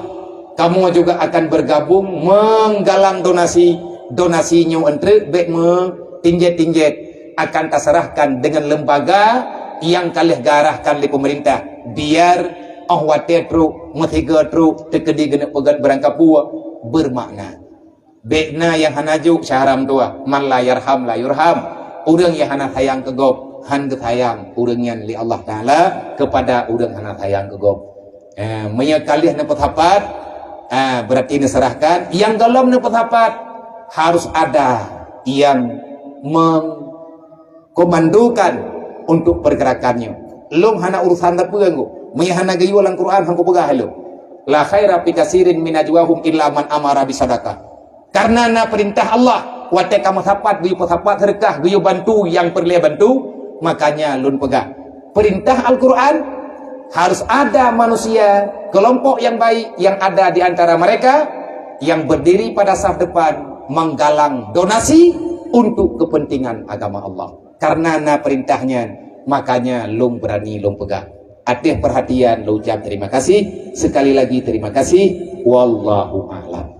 kamoe juga akan bergabung menggalang donasi. Donasi nyoe treuk bék meutingjet-tingjet, akan taserahkan dengan lembaga nyang ka lheueh geuarahkan lé pemerintah, biar óh watée trok, meusigoe trok, teukeudi geuneuk peugét beurangkapeue, bermakna. Bék na nyang hana jok syahram tuah, man la yarham la yurham. Ureuëng nyang hana sayang keu gob, han geusayang ureuëng nyan lé Allah Taala kepada ureuëng hana sayang keu gob. Eh, meunyoe ka lheueh neupeusapat, eh, berarti neuserahkan. Nyang gohlom neupeusapat, harus ada nyang meng- komandokan untuk pergerakan nyoe. Lôn hana urusan sapeue ngon. Meunyoe hana geuyue lam Quran, han kupeugah lôn. La khaira fi katsirin min najwahum illa man amara bisadaqah. Karena na perintah Allah, watée ka meusapat, geuyue peusapat seudeukah, geuyue bantu nyang peureulée bantu, makanya lôn peugah. Perintah Al-Quran, harus ada manusia, kelompok yang baik yang ada di antara mereka yang berdiri pada saf depan menggalang donasi untuk kepentingan agama Allah. Karena na perintah nyan, makanya lôn beurani lôn peugah. Ateueh perhatian lôn ucap terima kasih. Sekali lagi terima kasih. Wallahu a'lam.